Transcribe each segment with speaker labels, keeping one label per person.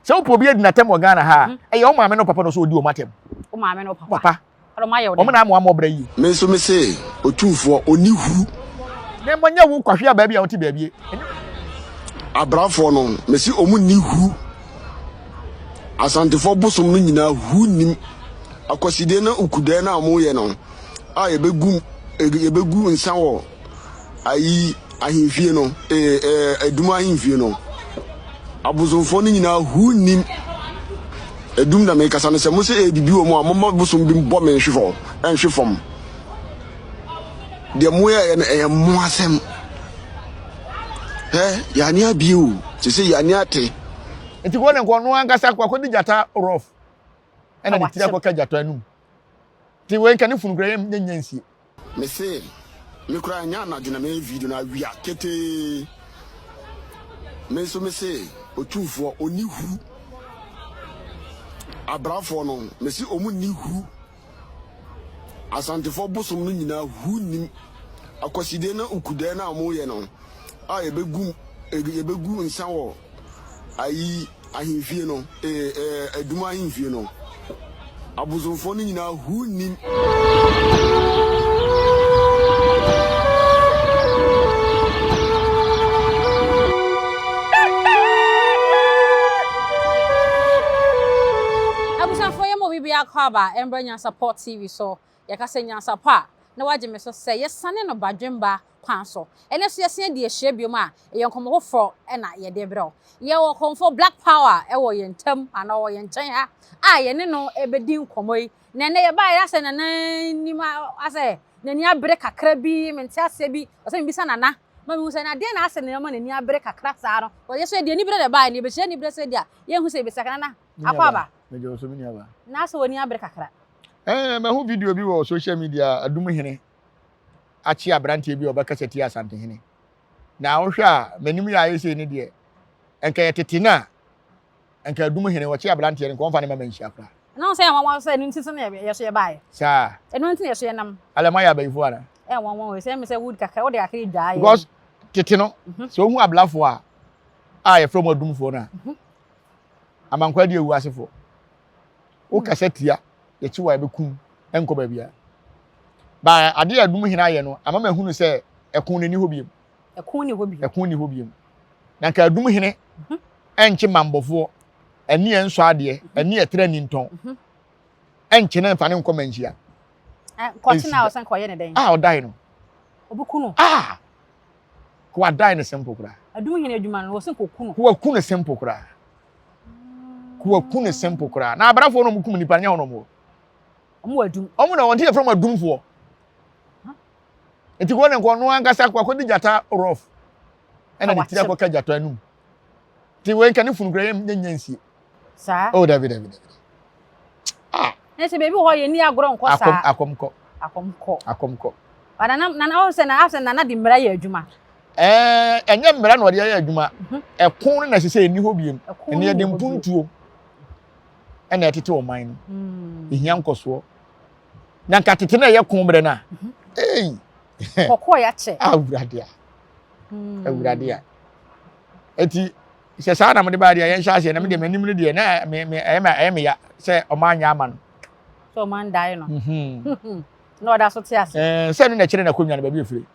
Speaker 1: Sɛ wopɛ obi adi n'atɛm wɔ Ghana ha a, ɛyɛ wo maame ne wo papa na ɔsɛ ɔdi wɔn atɛm.
Speaker 2: Wo maame ne wo papa.
Speaker 1: Papa.
Speaker 2: Ɔdɔ ma yɛ wo dɛn?
Speaker 1: Wɔn na ama wɔn ɔbra yie.
Speaker 3: Me nso me se Otumfoɔ ɔnni huru.
Speaker 1: Na mmɔ nyɛ wo kwahwe a baabi a wote baabi.
Speaker 3: Abrafoɔ no me se ɔmo nni huru. Asantefoɔ bosom no nyinaa huru nnim. Akwasideɛ ne Ukudɛɛ no a ɔmo yɛ no a yɛbɛgu yɛbɛgu nsa wɔ ayi ahemfie no ee ɛɛ Adum ahemfie no abosomfoɔ no nyinaa huu nnim. Adum na mekasa no sɛ mo sɛ ɛyɛ biribi wɔ mu a momma bosom bi mbɔ me nhwe fam nhwe fam. Deɛ moyɛeɛ no ɛyɛ mmoasɛm. Hɛ yɛane abie o sɛ sɛ yɛane ate.
Speaker 1: Nti kɔ ne nkɔ ɔno ankasa kɔ akɔdi gyata rough ɛna ne tiri akɔka gyata anum. Nti wei nka ne funu koraa yɛ nyɛ nsie.
Speaker 3: Me se me koraa ɛnyɛ anadwo na mɛyɛ video no awia ketee. Me nso me se otumfoɔ ɔnni hu. Abrafoɔ no me se ɔmo nni hu. Asantefoɔ bosom no nyinaa hu nnim. Akwasideɛ ne ukudɛɛ no a ɔmo yɛ no a yɛbɛgu yɛbɛgu nsa wɔ ayi ahemfie no ee ɛɛ Adum ahemfie no abosomfoɔ no nyinaa hu nnim.
Speaker 2: Abusuafoɔ yɛma obi biara kɔ aba ɛmbrɛ Nyansapɔ TV so. Yɛka sɛ Nyansapɔ a, na wagye me so sɛ yɛsane no badwemba kwan so. Ɛnnɛ nso yɛasan adi ahyia biom a ɛyɛ nkɔmmɔ foforɔ na yɛde rebrɛ wo. Yɛwɔ Kɔmfo Black Power wɔ yɛn ntam anaa ɔwɔ yɛn nkyɛn ha a yɛne no rebɛdi nkɔmmɔ yi. Na ɛnnɛ yɛbaeɛ asɛ Nana anim asɛ n'ani abere kakra bi, mente aseɛ bi, ɔsɛ mebisa Nana ma mehu sɛ na deɛn na asɛ na ɛma n'ani abere kakra saa no. Yɛ nso yɛde anibere na ɛbaeɛ na yɛbɛhyia anibere sɛ deɛ a yɛnhu sɛ yɛbɛsi aka. Nana, akɔ aba?
Speaker 1: Megye wo so me nuabaa.
Speaker 2: Na asɛ w'ani abere kakra.
Speaker 1: Ɛɛ, mahu video bi wɔ social media Adum Hene akye aberanteɛ bi a ɔbɛkasa tia Asantehene. Na wohwɛ a, m'anim yɛ ayɛ sei ne deɛ, nka yɛ tete no a, nka Adum Hene wɔkye aberanteɛ no, nka wɔmfa ne ma manhyia koraa.
Speaker 2: Ɛna wo sɛ yɛ nwanwa sɛ ɛno nti so na yɛ so yɛbaeɛ.
Speaker 1: Saa.
Speaker 2: Ɛno nti na yɛ so yɛnam.
Speaker 1: Alɛ moayɛ abayifoɔ ana?
Speaker 2: Ɛyɛ nwanwa o, sɛ ɛmi sɛ wood kakra, wode kakra dwaa yɛ.
Speaker 1: Because tete no, sɛ wohu ablafoɔ a, a yɛfrɛ wɔn adumfoɔ no a, amankwa di awu asefoɔ. Wokasa tia, yɛkye wo a yɛbɛkum, ɛnkɔ baabiara. Ba adeɛ a adum hene ayɛ no, ama mahunu sɛ ɛko no nni hɔ biom.
Speaker 2: Ɛko nni hɔ biom.
Speaker 1: Ɛko nni hɔ biom. Na nka adum hene ɛnkye mambɔfoɔ, ɛne ɛnsɔ adeɛ, ɛne ɛtrɛ nintɔn, ɛnkye no ɛmfa no nkɔ manhyia.
Speaker 2: Nkɔkye na ɔsɛ nkɔyɛ ne dɛn?
Speaker 1: Ah, ɔdae no.
Speaker 2: Obi ku no.
Speaker 1: Ah! Ko adae no simple koraa.
Speaker 2: Adum hene adwuma no, wɔsɛ nkɔku no.
Speaker 1: Ko waku no simple koraa. Ko waku no simple koraa. Na abrafoɔ no ɔmo kum nipa nyɛ hɔ na ɔmo wɔ.
Speaker 2: Ɔmo wɔ adum.
Speaker 1: Ɔmo na wɔn ti yɛ fɛ ɔmo adumfoɔ. Nti kɔ ne nkɔ no ankasa kɔ akɔdi gyata rough. Ɛna ne tiri akɔka gyata anum. Nti wei nka ne funu koraa yɛ nyɛ nsie.
Speaker 2: Saa.
Speaker 1: Oh dabi dabi dabi. Ah.
Speaker 2: Na sɛ baabi wɔ hɔ yɛ ni agorɔ nkɔ saa.
Speaker 1: Akɔm akɔmkɔ.
Speaker 2: Akɔmkɔ.
Speaker 1: Akɔmkɔ.
Speaker 2: Ba nana nana ɔn sɛ na asɛ nana de mmara yɛ adwuma.
Speaker 1: Ɛɛ ɛnyɛ mmara na ɔde yɛ adwuma. Mhm. Ɛko no na ɛsɛ sɛ ɛni hɔ biem. Ɛne yɛde mpuntuo ɛna ɛtete ɔman no. Hmm. Ehia nkɔsoɔ. Na nka tete na ɛyɛ ko berɛ no a. Mhm. Ei.
Speaker 2: Kɔkɔɔ yɛakyɛ.
Speaker 1: Awurade a. Hmm. Awurade a. Eti sɛ saa na mode baa deɛ yɛnhyɛ aseɛ na medeɛ m'anim no deɛ na me me ɛyɛ me ɛyɛ me ya sɛ ɔma anyɛ ama no.
Speaker 2: Sɛ ɔma ndae no. Mhm. Na ɔda so te ase.
Speaker 1: Ɛɛ sɛ no na ɛkyerɛ n'akonnwa no baabi efiri.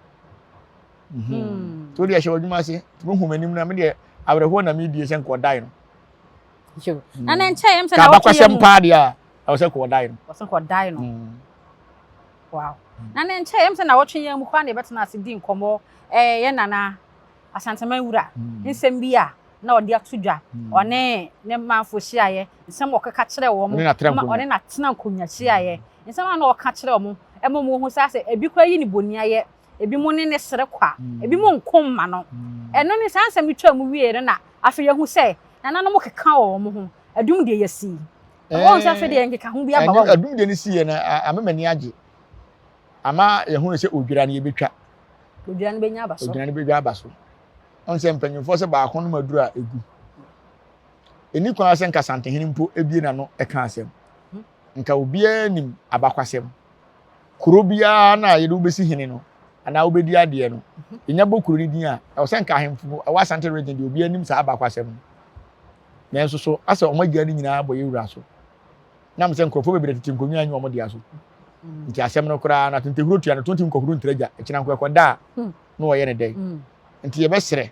Speaker 1: Mhm. Hmm. To deɛ hyɛ w'adwuma ase tumi hu m'anim na medeɛ awerɛhoɔ na medie sɛ nka ɔdae no.
Speaker 2: Na ne nkyɛn ɛm sɛ
Speaker 1: na wɔtwe yɛ mu. Ka abakwasɛm paa deɛ a ɛwɔ sɛ kɔ ɔdae no.
Speaker 2: Wɔsɛ kɔ ɔdae no. Hmm. Wow. Na ne nkyɛn ɛm sɛ na wɔtwe yɛn mu koraa na yɛbɛtena ase di nkɔmmɔ ɛɛ yɛ nana. Asanteman wura nsɛm bi a na ɔde ato dwa, ɔne ne manfo hyiaeɛ, nsɛm a ɔkeka kyerɛɛ wɔn, ma ɔne n'atena nkonnwa hyiaeɛ, nsɛm a na ɔka kyerɛ wɔn ma wɔhu sɛ asɛ ebi koraa yi ne boniayɛ, ebinom ne ne sere kwa, ebinom nko mma no. Ɛno ne saa nsɛm no twaa mu wieeɛ no na afei yɛhu sɛ nananom keka wɔ wɔn ho, adum deɛ yɛasi. Wɔhu sɛ afei deɛ nkekaho bi aba hɔ.
Speaker 1: Adum deɛ no siiɛ no, ama m'ani agye. Ama yɛhunu sɛ odwira no yɛbɛtwa.
Speaker 2: Odwira no bɛnya aba so.
Speaker 1: Odwira no bɛdwa aba so. Ɔn sɛ mpanyinfoɔ sɛ baako nom aduru a egu. Ɛni kwan sɛ nka Santehene mpo ebie n'ano ɛka asɛm. Hmm. Nka obiara nim abakwasɛm. Kuro biara na yɛde wobɛsi hene no anaa wobɛdi adeɛ no, mhm. yɛnya bɔ kuro no din a, ɛwɔ sɛ nka ahemfo ɛwɔ Asante region deɛ obiara nim saa abakwasɛm no. Nanso so asɛ wɔn agya no nyinaa bɔ yɛ wura so. Nam sɛ nkurɔfoɔ bebree tete nkonnwa anyi wɔn dea so. Nti asɛm no koraa no atentehuro tua no tonti nkɔhuru ntra gya ɛkyena nko ɛkɔda a na wɔyɛ ne dɛn. Nti yɛbɛsrɛ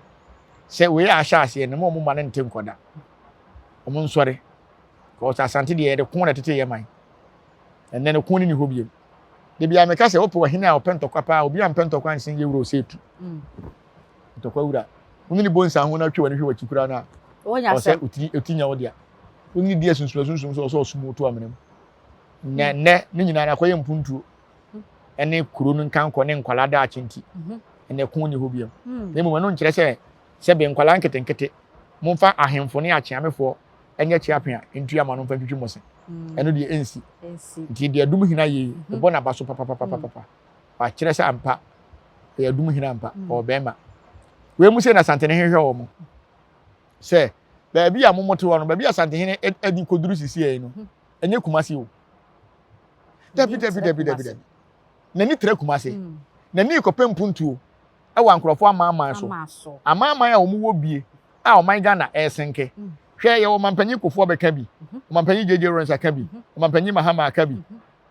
Speaker 1: sɛ wei a ahyɛ aseɛ no ma wɔn mma no nte nkɔda. Wɔn nsɔre. Because Asante deɛ yɛde ko na ɛtete yɛ man. Ɛnnɛ no ko no ni hɔ biom. Da biara meka sɛ wopɛ ɔhene a ɔpɛ ntɔkwa paa obi a mpɛ ntɔkwa nsen yɛ wura ɔsɛ tu. Ntɔkwa wura. Wo ne ne bɔ nsa ho na twe w'ani hwɛ w'akyi koraa no a ɔsɛ otiri oti nya wo dea. Wo ne ne di asunsum asunsum sɛ ɔsɛ ɔsom wo to amena mu. Na nnɛ ne nyinaa no akɔyɛ mpuntuo ɛne kuro no nkankɔ ne nkwadaa daakye nti ɛnɛ ko ni hɔ biom. Na mmom ɛno nkyerɛ sɛ sɛbe nkwadaa nketenkete momfa ahemfo ne akyeamefoɔ ɛnyɛ kyeape a ntua mo ano mfa ntwitwi mo se. Ɛno deɛ ɛnsi. Nti deɛ adum hene ayɛ yi, mebɔ n'aba so papapapapapa. Wakyerɛ sɛ ampa, ɔyɛ adum hene ampa, ɔwɔ bɛrima. Wei mu sei na Asantehene hwehwɛ wɔn. Sɛ baabi a momote hɔ no, baabi a Asantehene adi kɔduru sisi yi no, ɛnyɛ Kumasi o. Dabi, dabi, dabi, dabi, dabi. N'ani tra Kumasi. N'ani rekɔpɛ mpuntuo ɛwɔ ankorɔfoɔ amanaman so. Amanaman a wɔn wɔ bie a ɔman Ghana ɛresenke. Hwɛ, yɛwɔ Ɔmampanyin Kufuor bɛka bi, Ɔmampanyin JJ Rawlings aka bi, Ɔmampanyin Mahama aka bi,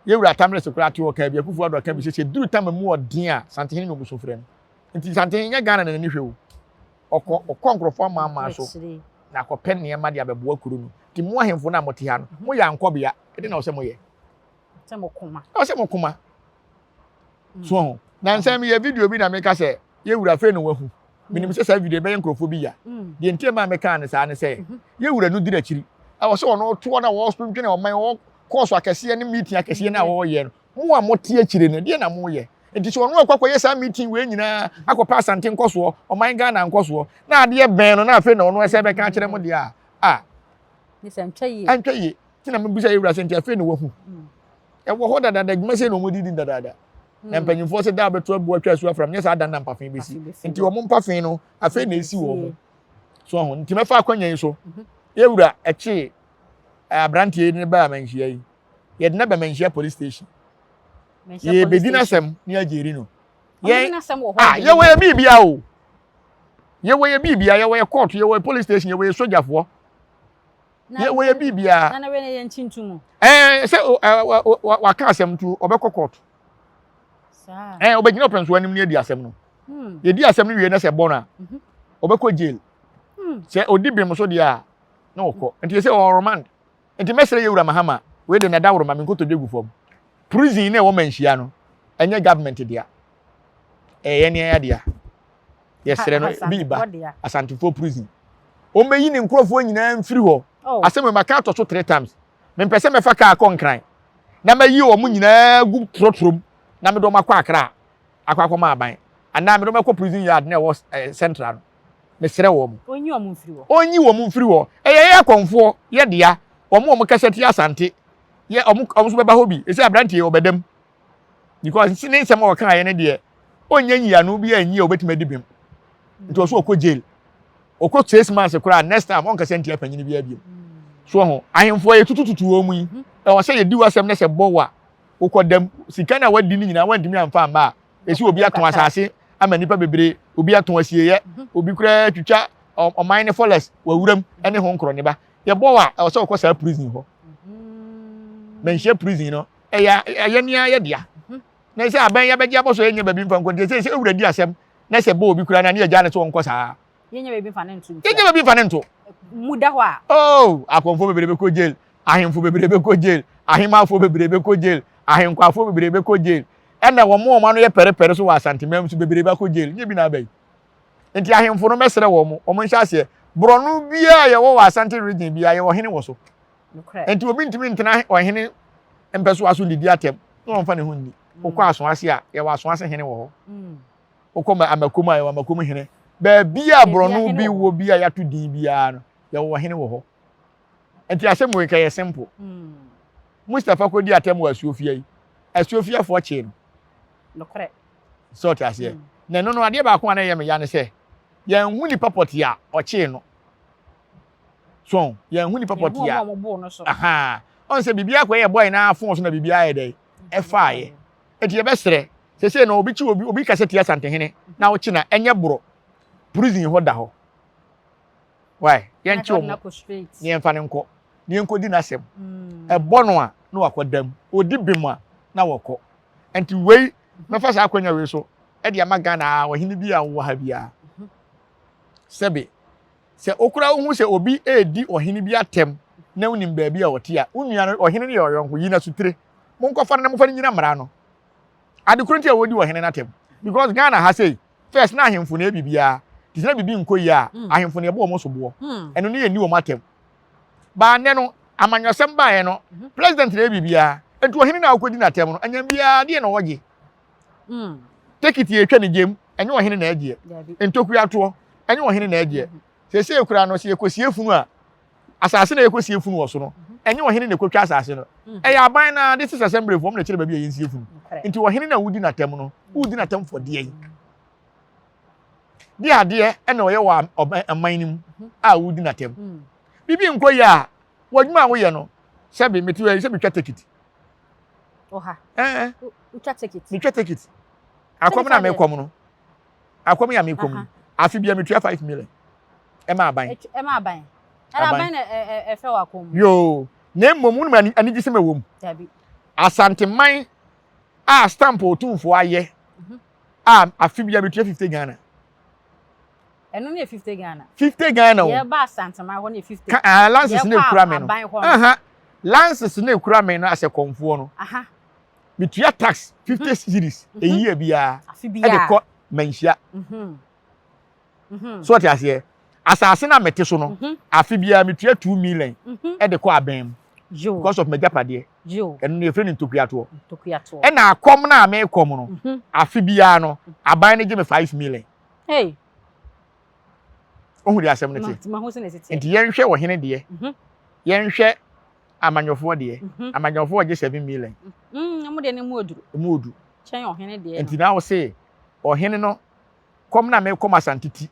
Speaker 1: Yɛwura Atta Mills koraa te hɔ ɔkaa bi, Akufo Addo aka bi, sɛ sɛ duru tam mu ɔden a, Santehene na wɔsu frɛ no. Nti Santehene nyɛ Ghana na n'ani hwɛ o. Ɔkɔ, ɔkɔ nkurɔfoɔ amanaman so na akɔpɛ nneɛma de abɛboa kuro no. Nti mo ahemfo no a mote ha no, moyɛ ankɔbea, ɛdeɛn na ɛwɔ sɛ moyɛ? Ɛwɔ sɛ mokoma. So ho. Nansa meyɛ video bi na meka sɛ yɛwura afei na wahu. Menim sɛ saa video bɛyɛ nkurɔfoɔ bi ya. Deɛ nti ɛmaa mekaa no saa ne sɛ yɛwura no diri akyiri. Ɛwɔ sɛ ɔno ɔtoɔ na wɔdwene ɔman wɔ kɔɔso akɛseɛ ne meeting akɛseɛ no a wɔyɛ no. Mo a mote akyire no, deɛ na moyɛ? Nti sɛ ɔno akɔ akɔyɛ saa meeting wei nyinaa akɔpɛ Asante nkɔsoɔ, ɔman Ghana nkɔsoɔ, na adeɛ bɛn no na afei na ɔno ɛsɛ bɛka akyerɛ mo deɛ a, a. Ɛntwa yie. Nti na mebisa yɛwura sɛ nti afei na wahu. Ɛwɔ hɔ dadaada, adwuma sei na wɔn didi dadaada. Na mpanyinfoɔ sɛ da abɛto abu atwa asu afram nyɛ saa dan na mpafe bɛsi. Nti wɔn mpafe no afei na esi wɔn. So ho nti mɛfa akwanya yi so. Yɛwura ɛkye aberanteɛ yi ne ba amanhyia yi. Yɛde no ba amanhyia police station. Yɛbɛdi n'asɛm ne agyeri no. Yɛn ah yɛwɔ yɛ biribia o. Yɛwɔ yɛ biribia, yɛwɔ yɛ court, yɛwɔ yɛ police station, yɛwɔ yɛ sogyafoɔ. yɛ wɔyɛ biribiara.
Speaker 2: Nana wei na yɛ nkyi ntu mu.
Speaker 1: Ɛɛ sɛ waka asɛm nti ɔbɛkɔ court. Ɛɛ ɔbɛgyina ɔpɛnso anim ne adi asɛm no. Hmm. Yɛdi asɛm no wie na sɛ bɔ no a mhm. ɔbɛkɔ jail. Hmm. Sɛ ɔdi bem so deɛ a na ɔkɔ. Nti sɛ ɔwɔ remand. Nti mɛsrɛ yɛ wura Mahama wei de na ɛda woroma me nkotodwe gu fam. Prison na ɛwɔ manhyia no ɛnyɛ government dea. Ɛyɛ ne ɛyɛ dea. Yɛsrɛ no bi ba Asantefoɔ prison. Wɔmmɛyi ne nkurɔfoɔ nyinaa mfiri hɔ. Oh. Asɛm wei maka atɔ so three times. Mempɛ sɛ mɛfa kaa kɔ Nkran na mayi wɔn nyinaa gu trɔtrɔ mu na mede wɔn akɔ Accra akɔ akɔma aban anaa mede wɔn akɔ prison yard na ɛwɔ eh, central no. Mesrɛ wɔn.
Speaker 2: Ɔnyi wɔn mfiri hɔ.
Speaker 1: Ɔnyi wɔn mfiri hɔ. Ɛyɛ yɛ akɔmfoɔ yɛ dea. Wɔn a wɔn kasa tia Asante yɛ wɔn wɔn nso bɛba hɔ bi. Ɛsɛ aberanteɛ ɔbɛdam. Because ne nsɛm a ɔkaeɛ no deɛ ɔnyɛ nyiano bi a nyi a ɔbɛtumi adi bem. Nti ɔso ɔkɔ jail. Ɔkɔ 6 months koraa, next time ɔnkasa ntia panyin bi abiem. So ho ahemfo a yɛtutututu wɔn mu yi, ɛwɔ sɛ yɛdi w'asɛm na sɛ bɔ wo a wokɔ dam. Sika no a wadi no nyinaa wantumi amfa amma a, ɛsi obi atɔn asase ama nnipa bebree, obi atɔn asieeɛ, obi koraa twitwa ɔman ne forest wɔ wuram ne ho nkorɔ ne ba. Yɛbɔ wo a, ɛwɔ sɛ wokɔ saa prison hɔ. Manhyia prison no, ɛyɛ ɛyɛ nea yɛ dea. Na sɛ abɛn yɛbɛgye abɔ so yɛnyɛ baabi mfa nkɔ nti sɛ sɛ ewura di asɛm na sɛ bɔ obi koraa na ne yɛgya ne so ɔnkɔ saa.
Speaker 2: Yɛnyɛ baabi mfa ne nto.
Speaker 1: Yɛnyɛ baabi mfa ne nto.
Speaker 2: Mu da hɔ a.
Speaker 1: Oh, akɔmfo bebree bɛkɔ jail, ahemfo bebree bɛkɔ jail, ahemafo bebree bɛkɔ jail, ahenkwafo bebree bɛkɔ jail. Ɛna wɔn a wɔn ano yɛ pɛrepɛre so wɔ Asanteman so bebree bɛkɔ jail. Nyɛ bi na aba yi. Nti ahemfo no mɛsrɛ wɔn, wɔn nhyɛ aseɛ. Borɔno biara yɛwɔ wɔ Asante region biara yɛwɔ hene wɔ so. Nti obi ntumi ntena ɔhene mpɛsoa so ndidi atɛm na ɔmfa ne ho nni. Wokɔ Asoase a, yɛwɔ Asoase hene wɔ hɔ. Wokɔ Amakom a, yɛwɔ Amakom hene. Baabi a borɔno bi wɔ bi a yɛato din biara no, yɛwɔ ɔhene wɔ hɔ. Nti asɛm wei nka yɛ simple. Mustapha kɔdi atɛm wɔ Asuofia yi, Asuofiafoɔ kyee no. Sɛ ɔte aseɛ. Na ɛno no, adeɛ baako a na ɛyɛ me ya ne sɛ, yɛnhu nipa pɔtee a ɔkyee no. So yɛnhu nipa pɔtee a, aha, ɔn sɛ biribi akɔyɛ bɔe na afon so na biribi ayɛ dɛ, ɛfaeɛ. Enti yɛbɛsrɛ, sesei no obi kyi obi, obi kasa tia Asantehene na wokye na ɛnyɛ borɔ, prison hɔ da hɔ. Why? Yɛnkye wɔn na yɛmfa no nkɔ na yɛnkɔdi n'asɛm. Mm. Ɛbɔ no a na wakɔ dam, ɔdi bem a na wɔkɔ. Nti wei mɛfa saa akonnwa wei so ɛde ama Ghana a ɔhene bi a wɔ ha biara. Mhm. Sɛbe sɛ okura wohu sɛ obi redi ɔhene bi atɛm na wonim baabi a ɔte a, wo nua no ɔhene no yɛ ɔyɔnko, yi n'asotire. Monkɔfa no na momfa no nyina mmara no. Ade koro nti a wɔdi ɔhene no atɛm because Ghana ha sei first na ahemfo na ɛyɛ biribiara nti sɛ na biribi nkɔ yie a mm. ahemfo na ɛbɔ wɔn soboɔ mm. ɛno ne yɛnni wɔn atɛm baa nnɛ no amanyɔsɛm baeɛ no mm-hmm. president na ɛyɛ biribiara nti ɔhene na akɔdi n'atɛm no anyam biara deɛ na ɔgye mm. tekiti yɛtwa ne gyem ɛnyɛ ɔhene na ɛgyeɛ ntokuatoɔ ɛnyɛ ɔhene na ɛgyeɛ mm-hmm. sɛsɛ ekura no sɛ yɛkɔsie funu a asase na yɛkɔsie funu wɔ so no ɛnyɛ ɔhene na ɛkɔtwa asase no mm. ɛyɛ aban na de sisi assembly foɔ na ɛkyerɛ baabi a yɛnsie funu nti ɔhene na wodi n'atɛm no wodi n'atɛm fɔ deɛ yi de adeɛ ɛna ɔyɛ wɔ ɔman no mu mhm. a wodi n'atɛm mm. biribi nkɔ yie a wɔ adwuma a woyɛ no sɛbi mete hɔ yi sɛ metwa tekiti
Speaker 2: ɛɛ
Speaker 1: metwa tekiti akɔm na mekɔm no akɔm yɛ mekɔm no afe bia metua 5 million ɛma aban.
Speaker 2: Ɛma aban. Ɛna aban na ɛfɛ wɔ akɔm
Speaker 1: mu. Yoo na mmom wɔn mu anigye sɛm ɛwɔ mu.
Speaker 2: Dabi.
Speaker 1: Asanteman a stamp otumfoɔ ayɛ mhm. a afe bia metua 50 Ghana.
Speaker 2: Ɛno ne yɛ 50 Ghana.
Speaker 1: 50 Ghana o.
Speaker 2: Yɛba Asanteman hɔ ne yɛ 50.
Speaker 1: Ka ah lances ne ekura me no. Aha lances ne ekura me no asɛ kɔnfoɔ no.
Speaker 2: Aha.
Speaker 1: Metua tax 50 mhm. cedis mhm. eyi yɛ biara ɛde kɔ manhyia. Mhm. So ɔte aseɛ asase na mete so no mhm. afe biara metua 2 million mhm. ɛde kɔ abɛn mu because of m'agyapadeɛ. Ɛno no yɛfrɛ no ntokuatoɔ. Ɛna akɔm no a mekɔm no afe biara no aban no gye me 5 million.
Speaker 2: Hey.
Speaker 1: Ohu de asɛm no te. Nti yɛnhwɛ ɔhene deɛ. Yɛnhwɛ amanyɔfoɔ deɛ. Amanyɔfoɔ gye 7 million.
Speaker 2: Ɔmo deɛ no mu oduru.
Speaker 1: Mu odu.
Speaker 2: Kyɛn ɔhene deɛ.
Speaker 1: Nti na ɔse ɔhene no kɔm na mekɔm Asante ti.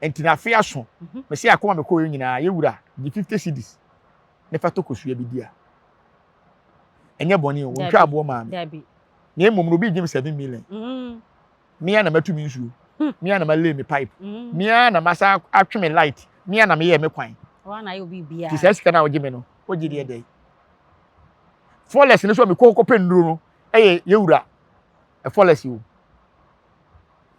Speaker 1: Nti na afe aso. Mese akɔm a mekɔɔ yɛ nyinaa yɛwura gye 50 cedis ne fa tɔ kosua bi di a. Ɛnyɛ bɔne o, wɔntwa aboɔ maa me. Na mmom no obi gye me 7 million. Me ara na matu me nsuo. Me ara na ma lay me pipe. Me ara na masa atwe me light. Me ara na meyɛɛ me kwan. Nti saa sika no a wogye me no, wogye deɛ dɛn? Forest no so a mekɔ kɔpɛ nnuro no ɛyɛ yɛwura forest o.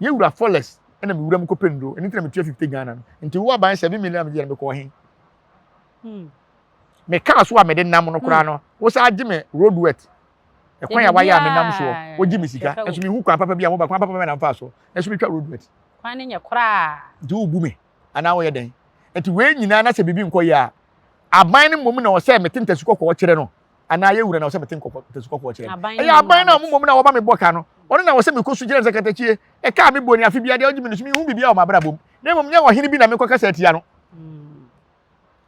Speaker 1: Yɛwura forest ɛna mewura mu kɔpɛ nnuro. Ɛno nti na metua 50 Ghana no. Nti wo aban 7 million a megye no mekɔɔ he? Me kaa so a mede nam no koraa no, wo saa gye me road worth. Ɛkwan a wayɛ a menam soɔ, wogye me sika. Nso mehu kwan papa bi a moba kwan papa bɛ na mfa so. Nso metwa road worth.
Speaker 2: Kwan no nyɛ koraa.
Speaker 1: Nti wobu me anaa woyɛ dɛn? Nti wei nyinaa na sɛ biribi nkɔ yie a, aban no mmom na ɔsɛ mete ntasu kɔkɔɔ kyerɛ no anaa yɛwura na ɔsɛ mete ntasu kɔkɔɔ kyerɛ no. Ɛyɛ aban no a mmom na wɔba me bɔ ka no, ɔno na ɔsɛ mekɔ su kyerɛ no sɛ katakyie, ɛka a mebɔ ni afe biara deɛ ɔgye me no so menhu biribiara wɔ m'abrabɔ mu. Na mmom nyɛ ɔhene bi na mekɔ kasa atia no.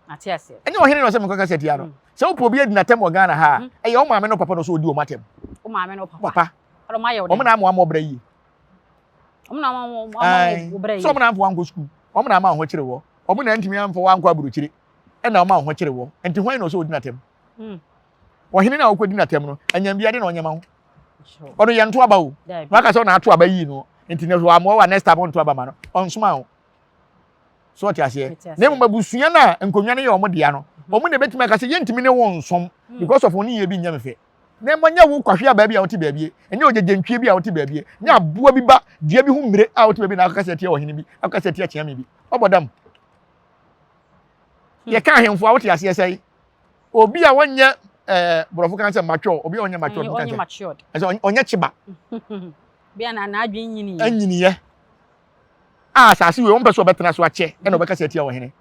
Speaker 1: Ɛnyɛ ɔhene na ɔsɛ mekɔ kasa tia no. Sɛ wopɛ obi adi n'atɛm wɔ Ghana ha a, ɛyɛ wo maame ne wo papa na ɔsɛ ɔdi wɔn atɛm.
Speaker 2: Wo maame ne wo papa.
Speaker 1: Wɔn na ama wɔn ɔbrɛ yie.
Speaker 2: Wɔn na ama wɔn ɔbrɛ yie.
Speaker 1: Sɛ wɔn na amfa wɔn ankɔ sukuu, wɔn na ama wɔn ho kyere wɔ, wɔn na ntumi amfa wɔn ankɔ aburokyire, ɛna wɔn ama wɔn ho kyere wɔ. Nti hwan na ɔsɛ ɔdi n'atɛm? Ɔhene na ɔkɔdi n'atɛm no, anyam biara de na ɔnyɛ ma wo. Ɔno yɛ nto aba o. Waka sɛ ɔna ato aba yii no. Nti na wɔamoa wa next time ɔnto aba ma no. Ɔnsoma wo. So ɔte aseɛ. Na mmom abusua no a nkonnwa no yɛ wɔn dea no, wɔn na ebetumi aka sɛ yɛntumi ne wo nsom because of wɔn yie bi nyɛ me fɛ. Na mmom nyɛ wo kwahwe abaa bi a wote baabi, ɛnyɛ ogyegyentwie bi a wote baabi, nyɛ aboa bi ba dua bi ho mmire a wote baabi na akɔka sɛ atia ɔhene bi, akɔka sɛ atia kyeame bi. Ɔbɔ dam. Yɛka ahemfo a wote aseɛ sɛe. Obi a wɔnyɛ ɛɛ borɔfo kan sɛ mature, obi a ɔnyɛ mature no kan sɛ ɛsɛ ɔnyɛ kyeba.
Speaker 2: Bi a na n'adwene nyiniiɛ.
Speaker 1: Anyiniiɛ. A asase wei wɔmpɛ sɛ ɔbɛtena so akyɛ ɛna ɔbɛka sɛ atia ɔhene.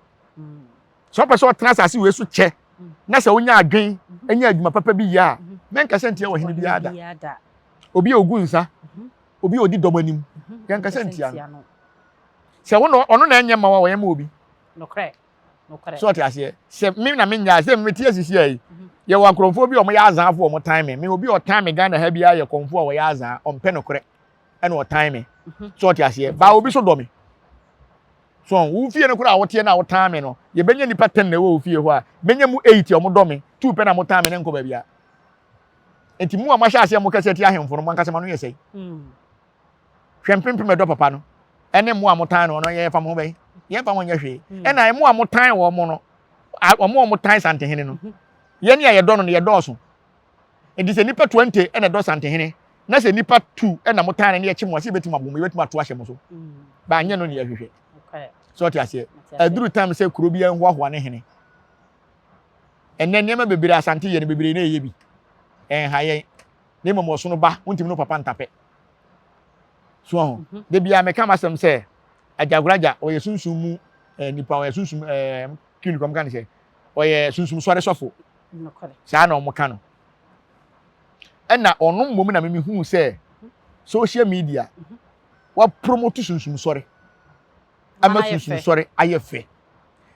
Speaker 1: Sɛ ɔpɛ sɛ ɔtena asase wei so kyɛ na sɛ wonya adwen anya adwuma papa bi yɛ a mɛnkasa ntia ɔhene biara da. Obi a ogu nsa, obi a odi dɔm anim, yɛnkasa ntia no. Sɛ wo na ɔno na ɛnyɛ ma wo a ɔyɛ ma obi. So ɔte aseɛ sɛ me na menya sɛ mete asisi a yi yɛwɔ akorɔmfoɔ bi a wɔyɛ azaafoɔ a wɔtan me me obi a ɔtan me Ghana ha biara yɛ kɔmfoɔ a wɔyɛ azaa ɔmpɛ nokorɛ ɛna ɔtan me. So ɔte aseɛ baa obi so dɔ me. So wo fie no koraa a woteɛ na wotan me no yɛbɛnya nipa 10 na ɛwɔ wo fie hɔ a bɛnya mu 8 a wɔdɔ me 2 pɛ na motan me ne nkɔ baabi a. Nti mu a moahyɛ aseɛ mo kasa tia ahemfo no mo ankasa mo ano yɛ sɛe. Hwɛ mpempem ɛdɔ papa no ɛne mo a motan no ɔno yɛ fa mo ho bɛn. Yɛmfa mo nyɛ hwee. Hmm. Ɛna ɛmo a motan wɔn mo no, wɔn a wɔtan Santehene no, mhm. yɛn a yɛdɔ no no yɛdɔɔso. Nti sɛ nipa 20 ɛna ɛdɔ Santehene, na sɛ nipa 2 ɛna motan no ne yɛkye mo a, sɛ yɛbɛtumi abɔ mo, yɛbɛtumi ato ahyɛ mo so. Hmm. Ba anyɛ no ne yɛhwehwɛ. So ɔte aseɛ. Ɛduru time sɛ kuro bi nhoahoa ne hene. Ɛnɛ nneɛma bebree Asante yɛ no bebree na ɛyɛ bi. Ɛnha yɛn. Na mmom ɔsono ba, wontumi no papa ntapɛ. So ho. Mhm. Da biara meka m'asɛm sɛ Agyagoraagya ɔyɛ sunsum mu eh, nipa, ɔyɛ sunsum eh, clinic wɔn ka no sɛ ɔyɛ sunsum sɔre sɔfo. Saa na wɔn ka no. Ɛna ɔno mmom na mimi hu sɛ social media mhm. wa promote sunsum sɔre ama sunsum sɔre ayɛ fɛ.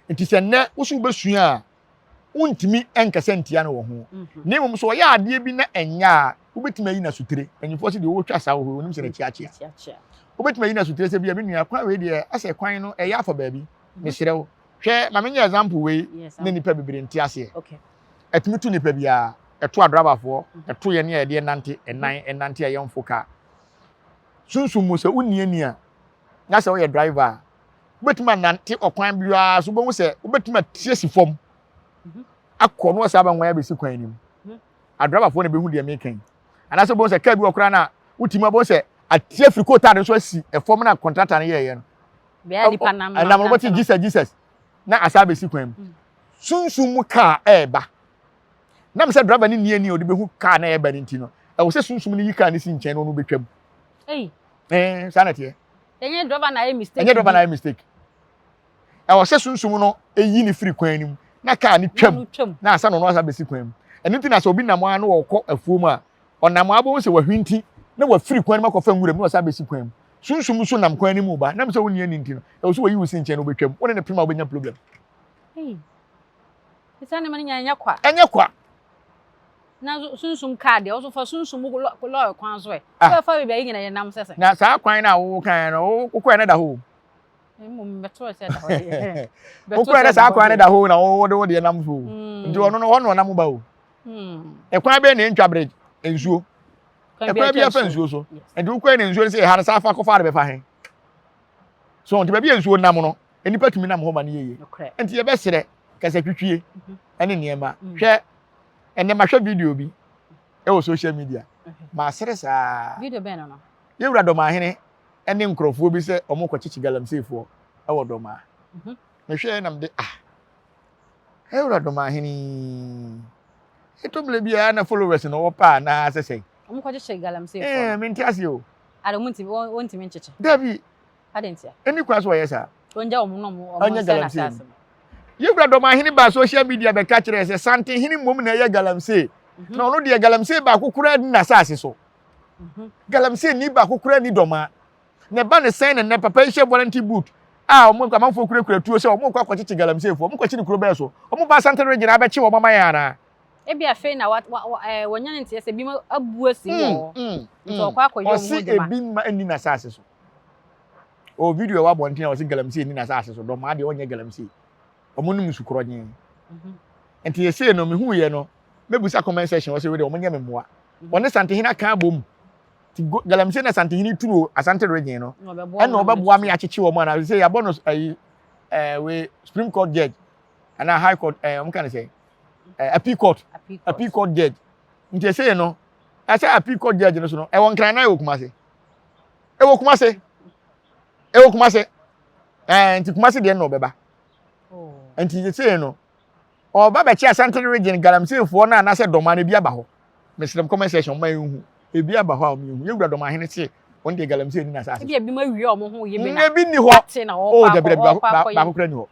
Speaker 1: Nti sɛ nnɛ woso wobɛsua a wontumi nkasa ntia no wɔ ho. Mhm. Na mmom sɛ ɔyɛ adeɛ bi na ɛnyɛ a, wobɛtumi ayi no asotire. Mpanyinfoɔ sɛ deɛ wɔtwa saa wɔ hɔ, wɔnim sɛ n'akyi akyea. Wobɛtumi ayi no asotire sɛ bia me nua kwan wei deɛ asɛ kwan no ɛyɛ afa baabi. Mhm. Mesrɛ wo. Hwɛ ma menyɛ example wei na nnipa bebree nte aseɛ. Ɛtumi to nipa biara. Ɛto adrabafoɔ, mhm. ɛto yɛn a yɛde ɛnante, ɛnan, ɛnante a yɛmfo kaa. Sunsum mu sɛ wonni ani a, na sɛ woyɛ driver a, wobɛtumi anante ɔkwan biara so wobɛhu sɛ wobɛtumi ati asi fam mhm. akɔ na wɔsɛ abanwan abɛsi kwan no mu mhm. adrabafoɔ na bɛhu deɛ meka yi anaasɛ wobɛhu sɛ kaa bi wɔ koraa no a wotumi abɛhu sɛ ati afiri kootaade nso asi ɛfam na kɔntrata no yɛɛyɛ no ɛnam no wobɛte jesus jesus na asa abɛsi kwan mu mm. sunsum mu kaa ɛɛba nam sɛ driver no nni ani a ɔde bɛhu kaa na ɛɛba no nti no ɛwɔ sɛ sunsum no yi kaa no si nkyɛn na ɔno bɛtwam saa na ɛteɛ
Speaker 2: Ɛnyɛ driver na ayɛ mistake.
Speaker 1: Ɛnyɛ driver na ayɛ mistake. Ɛwɔ sɛ sunsum no eyi ne firi kwan no mu na kaa no twam na ansa na ɔno asa bɛsi kwan mu. Ɛno nti na sɛ obi nam ara na ɔkɔ afuo mu a, ɔnam ara bɛhu sɛ wahwinti na wafiri kwan no mu akɔfa nwura mu na wasan abɛsi kwan mu. Sunsum nso nam kwan no mu ba, nam sɛ wonni ani nti no, ɛwɔ sɛ wɔyi wo si nkyɛn na wobɛtwam. Wo ne no pem a wobɛnya problem.
Speaker 2: Ei, saa nneɛma no nyinaa ɛnyɛ kwa.
Speaker 1: Ɛnyɛ kwa.
Speaker 2: Na sunsum kaa deɛ, ɔso fa sunsum lɔre kwan so ɛ. Ah. Wobɛfa baabi a yɛn nyinaa yɛnam sɛ sɛ.
Speaker 1: Na saa kwan no a wokaeɛ no, wokɔɛ no da hɔ o.
Speaker 2: Mmom bɛto sɛ da hɔ deɛ.
Speaker 1: Wokɔɛ no saa kwan no da hɔ na wode wo deɛ nam so o. Hmm. Nti ɔno no hɔ na ɔnam ba o. Hmm. Ɛkwan bɛyɛ na ɛntwa bridge nsuo. Ɛkwan bi afa nsuo so. Nti wokɔɛ no nsuo no sɛ ɛha no saa fa kɔfa de bɛfa he. So nti baabi a nsuo nam no, nnipa tumi nam hɔ ma no yie. Nti yɛbɛsrɛ kasatwitwie mhm. ne nneɛma. Mm. Hwɛ Ɛnɛ mahwɛ video bi ɛwɔ social media. Masere saa.
Speaker 2: Video bɛn no no?
Speaker 1: Yɛwura Dɔmahene ɛne nkurɔfoɔ bi sɛ wɔn kɔ kyekye galamseyfoɔ ɛwɔ Dɔmaa. Mhm. Mehwɛ na mede ah. Yɛwura Dɔmahene ɛtɔ mmerɛ bi a na followers na ɔwɔ paa na sɛ sɛn.
Speaker 2: Wɔn kɔ kyekye galamseyfoɔ. Ɛɛ
Speaker 1: mente ase o.
Speaker 2: Ada wɔn ntumi wɔn ntumi nkyekye.
Speaker 1: Dabi.
Speaker 2: Adɛn ntia?
Speaker 1: Ɛni kwan so wɔyɛ saa.
Speaker 2: Wɔngya wɔn na wɔn
Speaker 1: wɔn nsɛ n'asase no. Yɛwura Dɔmahene baa social media bɛka kyerɛɛ sɛ Santehene mmom na ɛyɛ galamsey. Mhm. Na ɔno deɛ galamsey baako koraa ni n'asase so. Mhm. Galamsey ni baako koraa ni Dɔmaa. Na ɛba ne sɛn na nnɛ papa yi hyɛ volunteer boot a wɔn amanfoɔ kurakura tuo sɛ wɔn kɔ akɔkyekye galamseyfoɔ. Wɔn kɔkye ne kuro bɛɛ so. Wɔn ba Asante region abɛkye wɔn ama yɛn anaa?
Speaker 2: Ebi afei na wa wa ɛɛ wɔnya ne nteɛ sɛ ebi abu asi wɔ hɔ. Mm, Nti ɔkɔ akɔyɛ wɔn ho
Speaker 1: adwuma. Ɔse ebi mma nni n'asase so. Ɔwɔ video ɛwɔ abɔnten a ɔse galamsey ni n'asase so dɔmaa deɛ ɔnyɛ galamsey. Ɔmo nom nsu korɔgyee. Mhm. Nti yɛsei no mehu yɛ no mɛbusa comment section ɔse wei deɛ ɔmo nyɛ me mmoa. Mhm. Ɔne Santehene aka abom. Ti galamsey na Santehene turo Asante region no. Ɛna ɔbɛboa me akyekye wɔn anaa sɛ yɛabɔ no ayi ɛɛ wei Supreme Court judge anaa High Court ɛɛ ɔmo ka ne sɛ ɛɛ Appeal Court Appeal Court judge. Nti ɛsei no ɛsɛ Appeal Court judge no so no ɛwɔ Nkran na ɛwɔ Kumase. Ɛwɔ Kumase. Ɛwɔ Kumase. Ɛɛ nti Kumase deɛ na ɔbɛba. Oh. Nti sesei no ɔba bɛkye Asante region galamseyfoɔ no anaasɛ dɔmaa no ebi aba hɔ. Mesrɛ comment section ɔma yɛnhu. Ebi aba hɔ a ɔma yɛnhu. Yɛwura dɔmaa hene se wɔn deɛ galamsey ni n'asase.
Speaker 2: Ebi ebi ma wia ɔmo ho yɛ bi na.
Speaker 1: Ebi ni hɔ. Oh dabi dabi baako kura ni hɔ.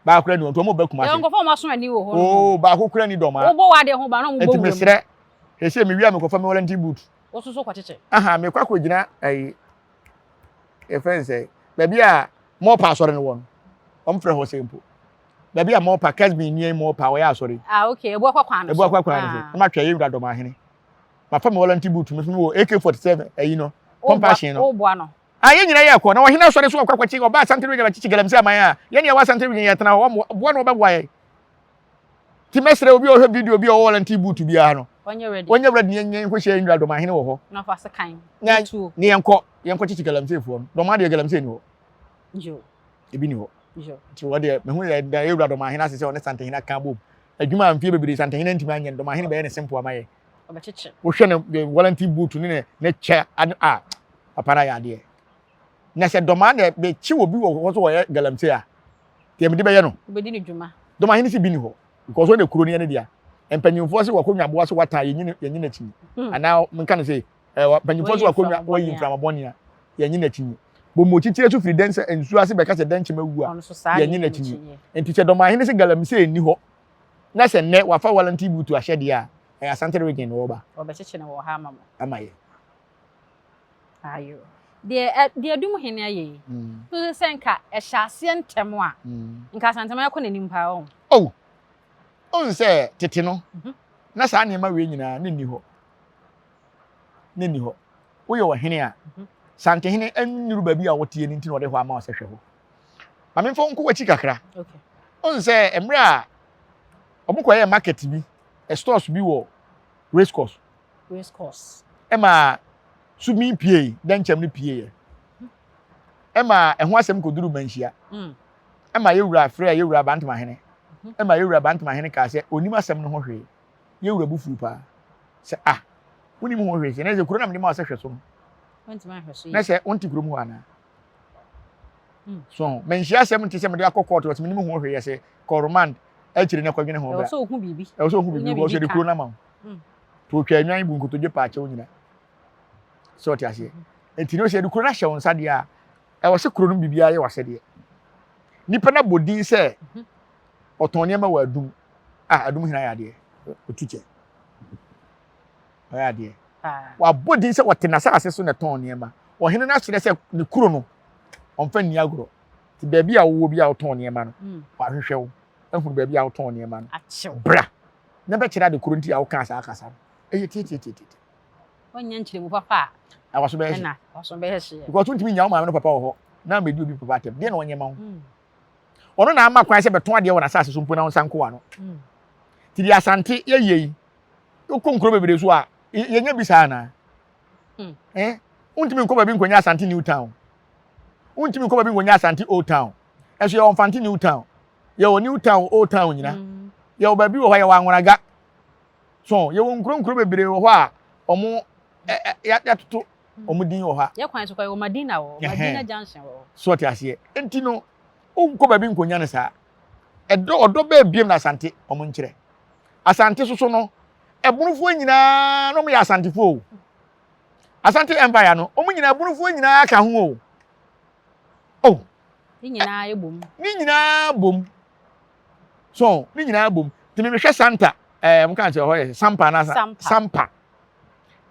Speaker 1: Baako kura ni hɔ nti ɔmo bɛ Kumase.
Speaker 2: Yɛ nkɔfɔ ɔmo aso ani wɔ hɔ.
Speaker 1: Oh baako kura ni dɔmaa.
Speaker 2: Wobɔ w'adeɛ ho ba na ɔmo bɔ wura mu.
Speaker 1: Nti mesrɛ sɛ mewia mekɔfa me warranty boot.
Speaker 2: Wo nso so kɔkyekyɛ.
Speaker 1: Aha, mekɔ akɔgyina ayi, yɛfrɛ no sɛ, baabi a mɔpa asɔre no wɔ no, wɔmfrɛ hɔ sɛ mpo. Baabi a mɔpa, Kesbin nua yi mɔpa, wɔyɛ asɔre.
Speaker 2: Ah, okay, ebu akɔ kwan no
Speaker 1: so. Ebu akɔ kwan no so. Ah. Na matwa yɛ wura dɔm ahene. Mafa me warranty boot, me wɔ AK-47, ayi no, compassion no.
Speaker 2: Wo no.
Speaker 1: Ah, yɛn nyinaa yɛ kɔ, na ɔhene asɔre so ɔkɔ akɔkye, ɔba Asante region bɛkyekye galamsey aman a, yɛn yɛwɔ Asante region yɛtena hɔ, wɔn boa na wɔbɛboa yɛn. Ti mɛsrɛ obi a ɔhwɛ video bi a ɔwɔ warranty boot biara no.
Speaker 2: Ɔnyɛ ready.
Speaker 1: Ɔnyɛ ready ne yɛn nkɔhyia yɛn nua Dɔmahene wɔ hɔ.
Speaker 2: Na fa sekan.
Speaker 1: Na ne yɛn kɔ yɛn kɔ kyekye galamseyfoɔ no. Dɔmaa deɛ galamsey ni hɔ.
Speaker 2: Yo.
Speaker 1: Ebi ni hɔ. Nti wɔ deɛ mehu yɛ da ewura dɔmahene ase sɛ ɔne santehene aka abom. Adwuma a mfie bebree santehene ntumi anyɛ no dɔmahene bɛyɛ ne simple ama yɛ. Wohwɛ ne wellington boot ne ne ne kyɛ a papa no ayɛ adeɛ. Na sɛ dɔmaa na bɛkyi obi wɔ hɔ sɛ ɔyɛ galamsey a deɛ mede bɛyɛ no.
Speaker 2: Wobɛdi ne dwuma.
Speaker 1: Dɔmahene si bi ni hɔ because ɔne kuro no yɛ ne dea. Mpanyinfoɔ sɛ wakɔnwa aboa so watan yɛnyi yɛnyi n'akyi. Anaa menka no sɛ ɛɛ mpanyinfoɔ sɛ wakɔnwa wayi mframa bɔne a yɛnyi n'akyi nyi. Bomo kyikyire so firi dɛn sɛ nsuo ase bɛka sɛ dɛnkyɛm awu a yɛnyi n'akyi nyi. Nti sɛ dɔmahene sɛ galamsey nni hɔ na sɛ nnɛ wafa wellington boot ahyɛ deɛ a ɛyɛ Asante region na ɔba.
Speaker 2: Wɔbɛkyekye no wɔ ha ama mo.
Speaker 1: Ama yɛ.
Speaker 2: Ayo. Deɛ ɛ deɛ Adum hene ayɛ yi. To sɛ sɛ nka ɛhyɛ aseɛ ntɛm a nka Asanteman akɔ n'anim paa ɔn.
Speaker 1: Oh! Wohu sɛ tete no, na saa nneɛma wei nyinaa na nni hɔ. Na nni hɔ. Woyɛ ɔhene a, Santehene nnuru baabi a woteɛ no nti na ɔde hɔ ama wo sɛ hwɛ hɔ. Ma memfa wo nkɔ w'akyi kakra. Wohu sɛ mmerɛ a wɔkɔyɛɛ market bi, stores bi wɔ race course.
Speaker 2: Race course.
Speaker 1: Ɛma sumi pie, dɛnkyɛm no pieeɛ. Ɛma ɛho asɛm kɔduru Manhyia. Ɛma yɛwura frɛɛ yɛwura Bantamahene. Ɛma yɛwura Bantamahene kaa sɛ ɔnim asɛm no ho hwee. Yɛwura bo fuu paa sɛ ah, wonim ho hwee sɛ na sɛ kuro na mede ma wo sɛ hwɛ so no. Na sɛ wonte kurom hɔ anaa? So manhyia asɛm nte sɛ mede akɔ kɔɔto ɔsɛ menim ho hwee yɛ sɛ kɔ remand akyiri na kɔdwene ho bra.
Speaker 2: Ɛwɔ sɛ ohu biribi.
Speaker 1: Ɛwɔ sɛ ohu biribi because yɛde kuro no ama wo. To otwa anwan bu nkotodwe pa akyɛw nyina. Sɛ ɔte aseɛ. Nti no sɛ yɛde kuro no ahyɛ wo nsa deɛ a ɛwɔ sɛ kuro no biribiara yɛ w'asɛdeɛ. Nipa no abɔ din sɛ ɔtɔn nneɛma wɔ adum. Ah, adum hena yɛ adeɛ. Otu kyɛ. Ɔyɛ adeɛ. Wabɔ din sɛ ɔte n'asase so na ɛtɔn nneɛma. Ɔhene no akyerɛ sɛ ne kuro no, ɔmfa nni agorɔ. Nti baabi a wowɔ bi a wotɔn nneɛma no, mm. wahwehwɛ wo, ahunu baabi a wotɔn nneɛma no. Bra na bɛkyerɛ ade koro nti a wokaa saa kasa no. Ɛyɛ tiatiatiatia.
Speaker 2: Ɔnyɛ nkyerɛmu papa
Speaker 1: a. Na waso bɛyɛ hye.
Speaker 2: Waso bɛyɛ hye.
Speaker 1: Because wontumi nya wo maame no papa wɔ hɔ na amedi obi papa atɛm. Deɛ na ɔnyɛ ma wo. Mm. Ɔno na ama kwan sɛ bɛtɔn adeɛ wɔ n'asase so mpo na wo nsa nkoa no. Mm. Ti deɛ Asante yɛyɛ yi, wokɔ nkuro bebree so a, yɛnyɛ bi saa anaa? Hmm. Eh? Wontumi nkɔ baabi nkɔnya Asante New Town. Wontumi nkɔ baabi nkɔnya Asante Old Town. Ɛso yɛwɔ Mfante New Town. Yɛwɔ New Town, Old Town nyina. Yɛwɔ baabi wɔ hɔ yɛwɔ Anwonaga. So yɛwɔ nkuro nkuro bebree wɔ hɔ a wɔn yɛatoto wɔn din wɔ hɔ a.
Speaker 2: Yɛ kwan so kɔ yɛwɔ Madina wɔ Madina Junction wɔ hɔ.
Speaker 1: So ɔte aseɛ. Nti no wonkɔ baabi nkɔnya no saa. Ɛdɔ ɔdɔ bɛɛ biem na Asante wɔn nkyerɛ. Asante soso no ɛbonofoɔ nyinaa na wɔn yɛ Asantefoɔ o. Asante Empire no wɔn nyinaa ɛbonofoɔ nyinaa ka ho o. Oh.
Speaker 2: Ne nyinaa bom.
Speaker 1: Ne nyinaa bom. So ne nyinaa bom. Nti mehwɛ Santa ɛɛ eh, mo kan sɛ hɔ yɛ Sampa na Sampa. Sampa.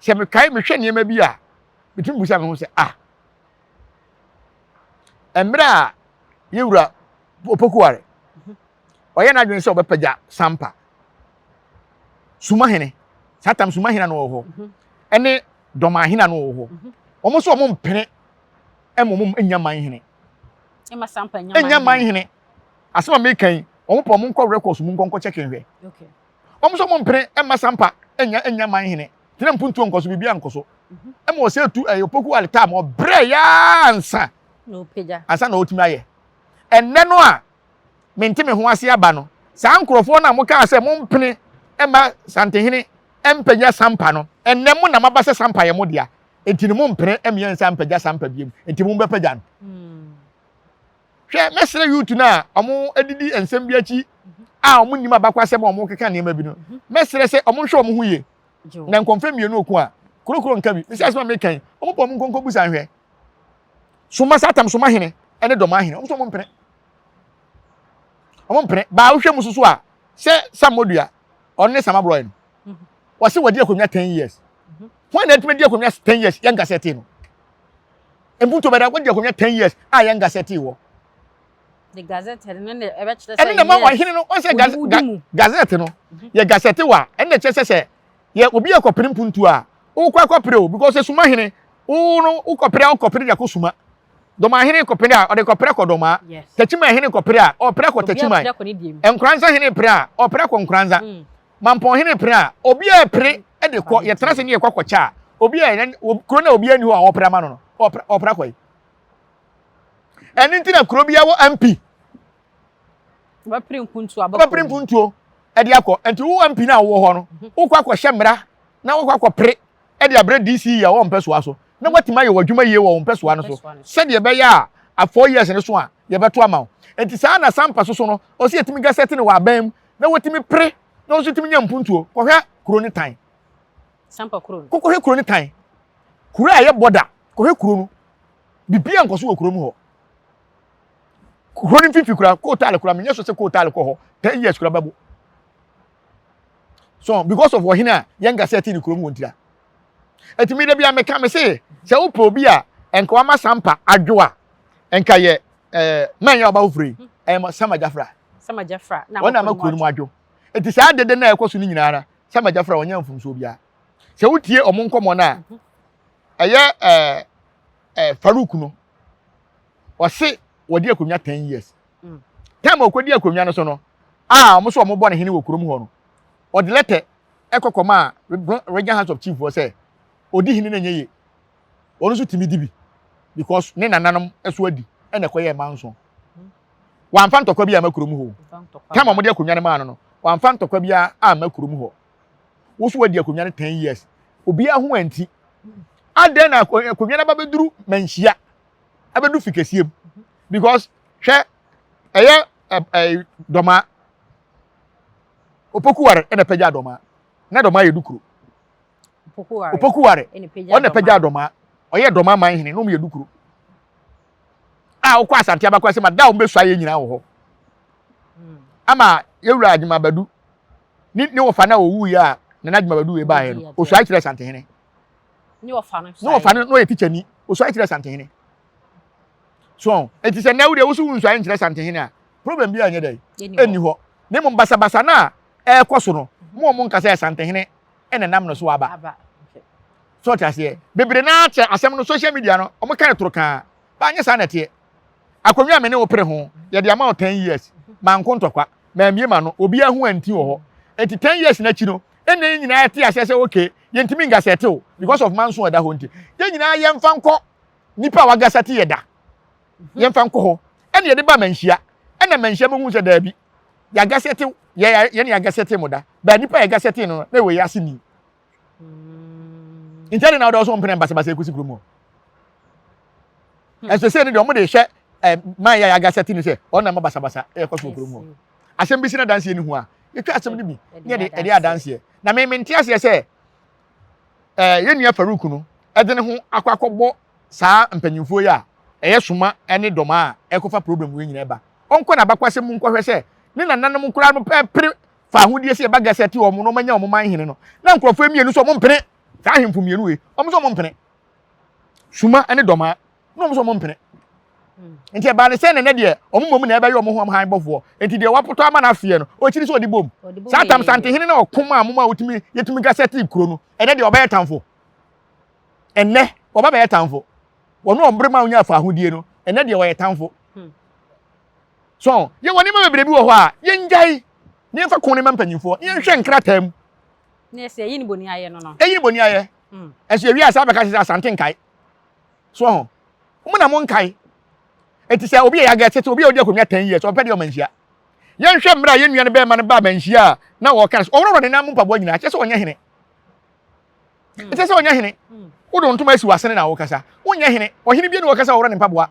Speaker 1: Sɛ mekae mehwɛ nneɛma bi a metumi busa me ho sɛ ah mmerɛ a yɛwura Opokuware ɔyɛ n'adwene sɛ ɔbɛpagya Sampa Sumahene saa tam Sumahene no wɔ hɔ mhm. ɛne Dɔmahene no wɔ hɔ mhm. wɔn nso wɔn mpene ɛma wɔn nya man hene
Speaker 2: ɛnya
Speaker 1: man hene asɛm a meka yi wɔn pɔ wɔn nkɔ records mu nkɔ nkɔ kyɛkɛ nhwɛ wɔn nso wɔn mpene ɛma Sampa ɛnya ɛnya man hene tena mpuntuo nkɔ so biribi ankɔ so mhm. ɛma ɔsɛ etu ɛyɛ Opoku Ware tam ɔbrɛ yaa ansa ansa na ɔtumi ayɛ ɛnnɛ no a mente me ho ase aba no, saa nkurɔfoɔ no a mokaa sɛ mompene mma Santehene mpagya Sampa no, ɛnnɛ mo na moaba sɛ Sampa yɛ mo dea, enti no mompene mmea nsa mpagya Sampa biom, enti mombɛpagya no. Hwɛ, mɛsrɛ youth no a wɔadidi nsɛm bi akyi a wɔnnim abakwasɛm a wɔkeka nneɛma bi no, mɛsrɛ sɛ wɔnhwɛ wɔn ho yie. Na nkɔmfɛ mmienu oko a, kurokuro nka bi. Mesɛ asɛm a meka yi, wɔn pɔ wɔn nkonko busa nhwɛ. Soma saa tam soma hene ne dɔm ahene, wɔn nso wɔn mpene. Wɔn mpene. Baa wohwɛ mu soso a, sɛ Sam Modua, ɔno ne Sam Aborɔɛ no, wɔse wɔdi akonnwa 10 years. Wɔn na atumi di akonnwa 10 years yɛn gasɛte no. Mpuntuo bɛda wɔdi akonnwa 10 years a yɛn gasɛte wɔ.
Speaker 2: The gazette no na ɛbɛkyerɛ sɛ
Speaker 1: ɛne na ma ɔhene no ɔsɛ gazette no mhm. yɛ gazette wa ɛne na kyerɛ sɛ sɛ yɛ obi yɛ kɔpere mpuntuo a wokɔ akɔpere o because suma hene wo no wokɔpere a wokɔpere de akɔ suma dɔmaa hene kɔpere a ɔde kɔpere kɔ dɔmaa takyima hene kɔpere a ɔpere kɔ takyima nkoranza hene pere a ɔpere kɔ nkoranza mm. mampɔn hene pere a obi a pere de kɔ yɛtena se ne yɛkɔ akɔkyɛ a obi a kuro na obi ani hɔ a ɔpere ama no no ɔpere akɔ yi. Ɛno nti na kuro biara wɔ MP.
Speaker 2: Wɔbɛpere mpuntuo abɔ
Speaker 1: Wɔbɛpere mpuntuo ɛde akɔ. Nti wo MP no a wowɔ hɔ no, mhm. wokɔ akɔhyɛ mmara na wokɔ akɔpere ɛde abrɛ DC a wɔn mpɛsoa so na watumi ayɛ w'adwuma yie wɔ wɔn mpɛsoa no so sɛdeɛ ɛbɛyɛ a a four years no so a yɛbɛto ama wo. Nti saa na sampa so so no ɔsi yɛtumi gasɛte no wɔ aban mu na wɔtumi pere na wɔn nso tumi nya mpuntuo. Kɔhwɛ kuro no tan.
Speaker 2: Sampa kuro no.
Speaker 1: Kɔhwɛ kuro no tan. Kuro a ɛyɛ bɔda kɔhwɛ kuro no. Biribi ankɔ so wɔ kuro mu hɔ. Kuro no mfimfini kura kootaale kura menyɛ so sɛ kootaale kɔ hɔ 10 years kura bɛbo. So because of ɔhene a yɛn gasɛte ne kurom wɔ ntira. Eti mi da bi a meka me se sɛ wopɛ obi a nka wama sampa adwo a nka yɛ ɛɛ man yɛ ɔba foforɔ yi ɛyɛ Sama Jafra.
Speaker 2: Sama Jafra
Speaker 1: na wɔn ama kuro no mu adwo. Eti saa dede na ɛkɔ so no nyinaa na Sama Jafra wɔnyɛ mfomsoɔ biara. Sɛ wotie ɔmo nkɔmɔ no a ɛyɛ ɛɛ Farouk no ɔse wɔde akonnwa 10 years. Time a ɔkɔdi akonnwa no so no a ɔmo so ɔmo bɔ ne hene wɔ kurom hɔ no ɔde letter ɛkɔ kɔma a Regional House of Chief wɔ sɛ ɔdi hene no nyɛ yie, ɔno nso tumi di bi because ne nananom so adi ɛna ɛkɔyɛ manso. Wamfa ntɔkwa bi ama kurom hɔ. Time a wɔde akonnwa no maa no no wamfa ntɔkwa bi ama kurom hɔ. Wo so wadi akonnwa no 10 years, obiara ho anti adɛn na akonnwa no aba bɛduru manhyia abɛdu fi kɛseɛ mu? Because hwɛ, ɛyɛ ɛ dɔma Opokuware ɛna pɛgya dɔma na dɔma yɛ dukuro. Opokuware ɔna pɛgya dɔma, ɔyɛ dɔma man hene na ɔmo yɛ dukuro a wokɔ Asante abakɔ asɛm a da a wɔn bɛsua yɛ nyinaa wɔ hɔ ama yɛwura Adwuma Badu ne ne wɔfa na owu yɛ a Nana Adwuma Badu wei baayɛ no osua kyerɛ Asantehene.
Speaker 2: Ne wɔfa no
Speaker 1: ne wɔfa no na ɔyɛ teacher ni, osua kyerɛ Asantehene. So eti sɛ nna wo deɛ woso wo nsua nkyerɛ Asantehene a, problem bi a nyɛ dɛ ɛnni hɔ. Ne mmom basabasa no a ɛrekɔ so no, mo a mo nkasa yɛ Asantehene ɛna nam no so aba so ɔte aseɛ bebree naa kyɛ asɛm no social media no ɔmo ka no toro kaa ba anyɛ saa na ɛteɛ. Akonnwa a me ne wo pere ho yɛde ama wo 10 years, manko ntɔkwa mammie ma no obiara ho anti wɔ hɔ. Eti 10 years n'akyi no ɛnna yɛn nyinaa te aseɛ sɛ okay, yɛntumi ngasɛte o because of manso a ɛda hɔ nti yɛn nyinaa yɛmfa nkɔ nipa a wagasɛte yɛ da, yɛmfa nkɔ hɔ. Ɛna yɛde ba manhyia, ɛna manhyia bɛhu sɛ daabi, yɛagasɛte yɛ yɛne yɛagasɛte mo da baa nipa a yɛgasɛte no na ɛwɔ yɛ ase ni. Nti ɛde na ɔdɔ so mpene basabasa ekosi kurom hɔ. Ɛsɛ sɛ ne deɛ ɔmo de hyɛ ɛ man yɛ yɛagasɛte no sɛ ɔno na ɛma basabasa ɛkɔ so wɔ kurom hɔ. Asɛm bi si na adanseɛ ni ho a yɛtwa asɛm no bi ne yɛde ɛde adanseɛ na me mente aseɛ sɛ yɛn nua Farouk no ɛde ne ho akɔ akɔbɔ saa mpanyinfoɔ yi a ɛyɛ soma ne dɔm a ɛkɔfa problem wei nyinaa ba. Ɔnkɔ n'abakwasɛm mu nkɔhwɛ sɛ ne nananom koraa no pɛ pere fa ahodie sɛ yɛba gɛsɛte wɔn na wɔanya wɔn man hene no na nkurɔfoɔ mmienu sɛ wɔn mpene saa ahemfo mmienu wei, wɔn sɛ wɔn mpene suma ne dɔmaa na wɔn sɛ wɔn mpene. Nti ɛbaa ne sɛ nɛnɛ deɛ wɔn mmom na ɛbɛyɛ wɔn ho han bɔfoɔ. Nti deɛ wapotɔ ama no afeɛ no ɔkyiri sɛ ɔde bom saa tam santehene na ɔko maa mo a wotumi yɛtumi gasɛte kuro no. Ɛnɛ deɛ ɔbɛyɛ tamfo, ɛnɛ ɔba bɛyɛ tamfo. Wɔn ɔmbere ma wonya afa ahodie no, ɛnɛ deɛ ɔyɛ tamfo. So yɛwɔ nneɛma bebree bi wɔ hɔ a yɛngyae ne yɛmfa ko ne ma mpanyinfoɔ ne yɛnhwɛ nkrataa mu.
Speaker 2: Ne yɛsɛ ɛyi ne boni ayɛ no.
Speaker 1: Ɛyi ne boni ayɛ. Ɛso yɛwie asa bɛka sɛ Asante nkae so ho mo na mo nkae. Eti sɛ obi yɛ yaga tete obi a odi akonnwa 10 years ɔpɛ deɛ ɔma nhyia. Yɛnhwɛ mmerɛ a yɛn nua no bɛrima no ba ma nhyia a na wɔka sɛ ɔworɔworɔ ne nan mu mpaboa nyinaa kyerɛ sɛ ɔnyɛ hene. Ɛkyɛ sɛ ɔnyɛ hene. Wode ntoma asi w'asene na wokasa wonyɛ hene. Ɔhene bie ne wɔkasa ɔworɔ ne mpaboa.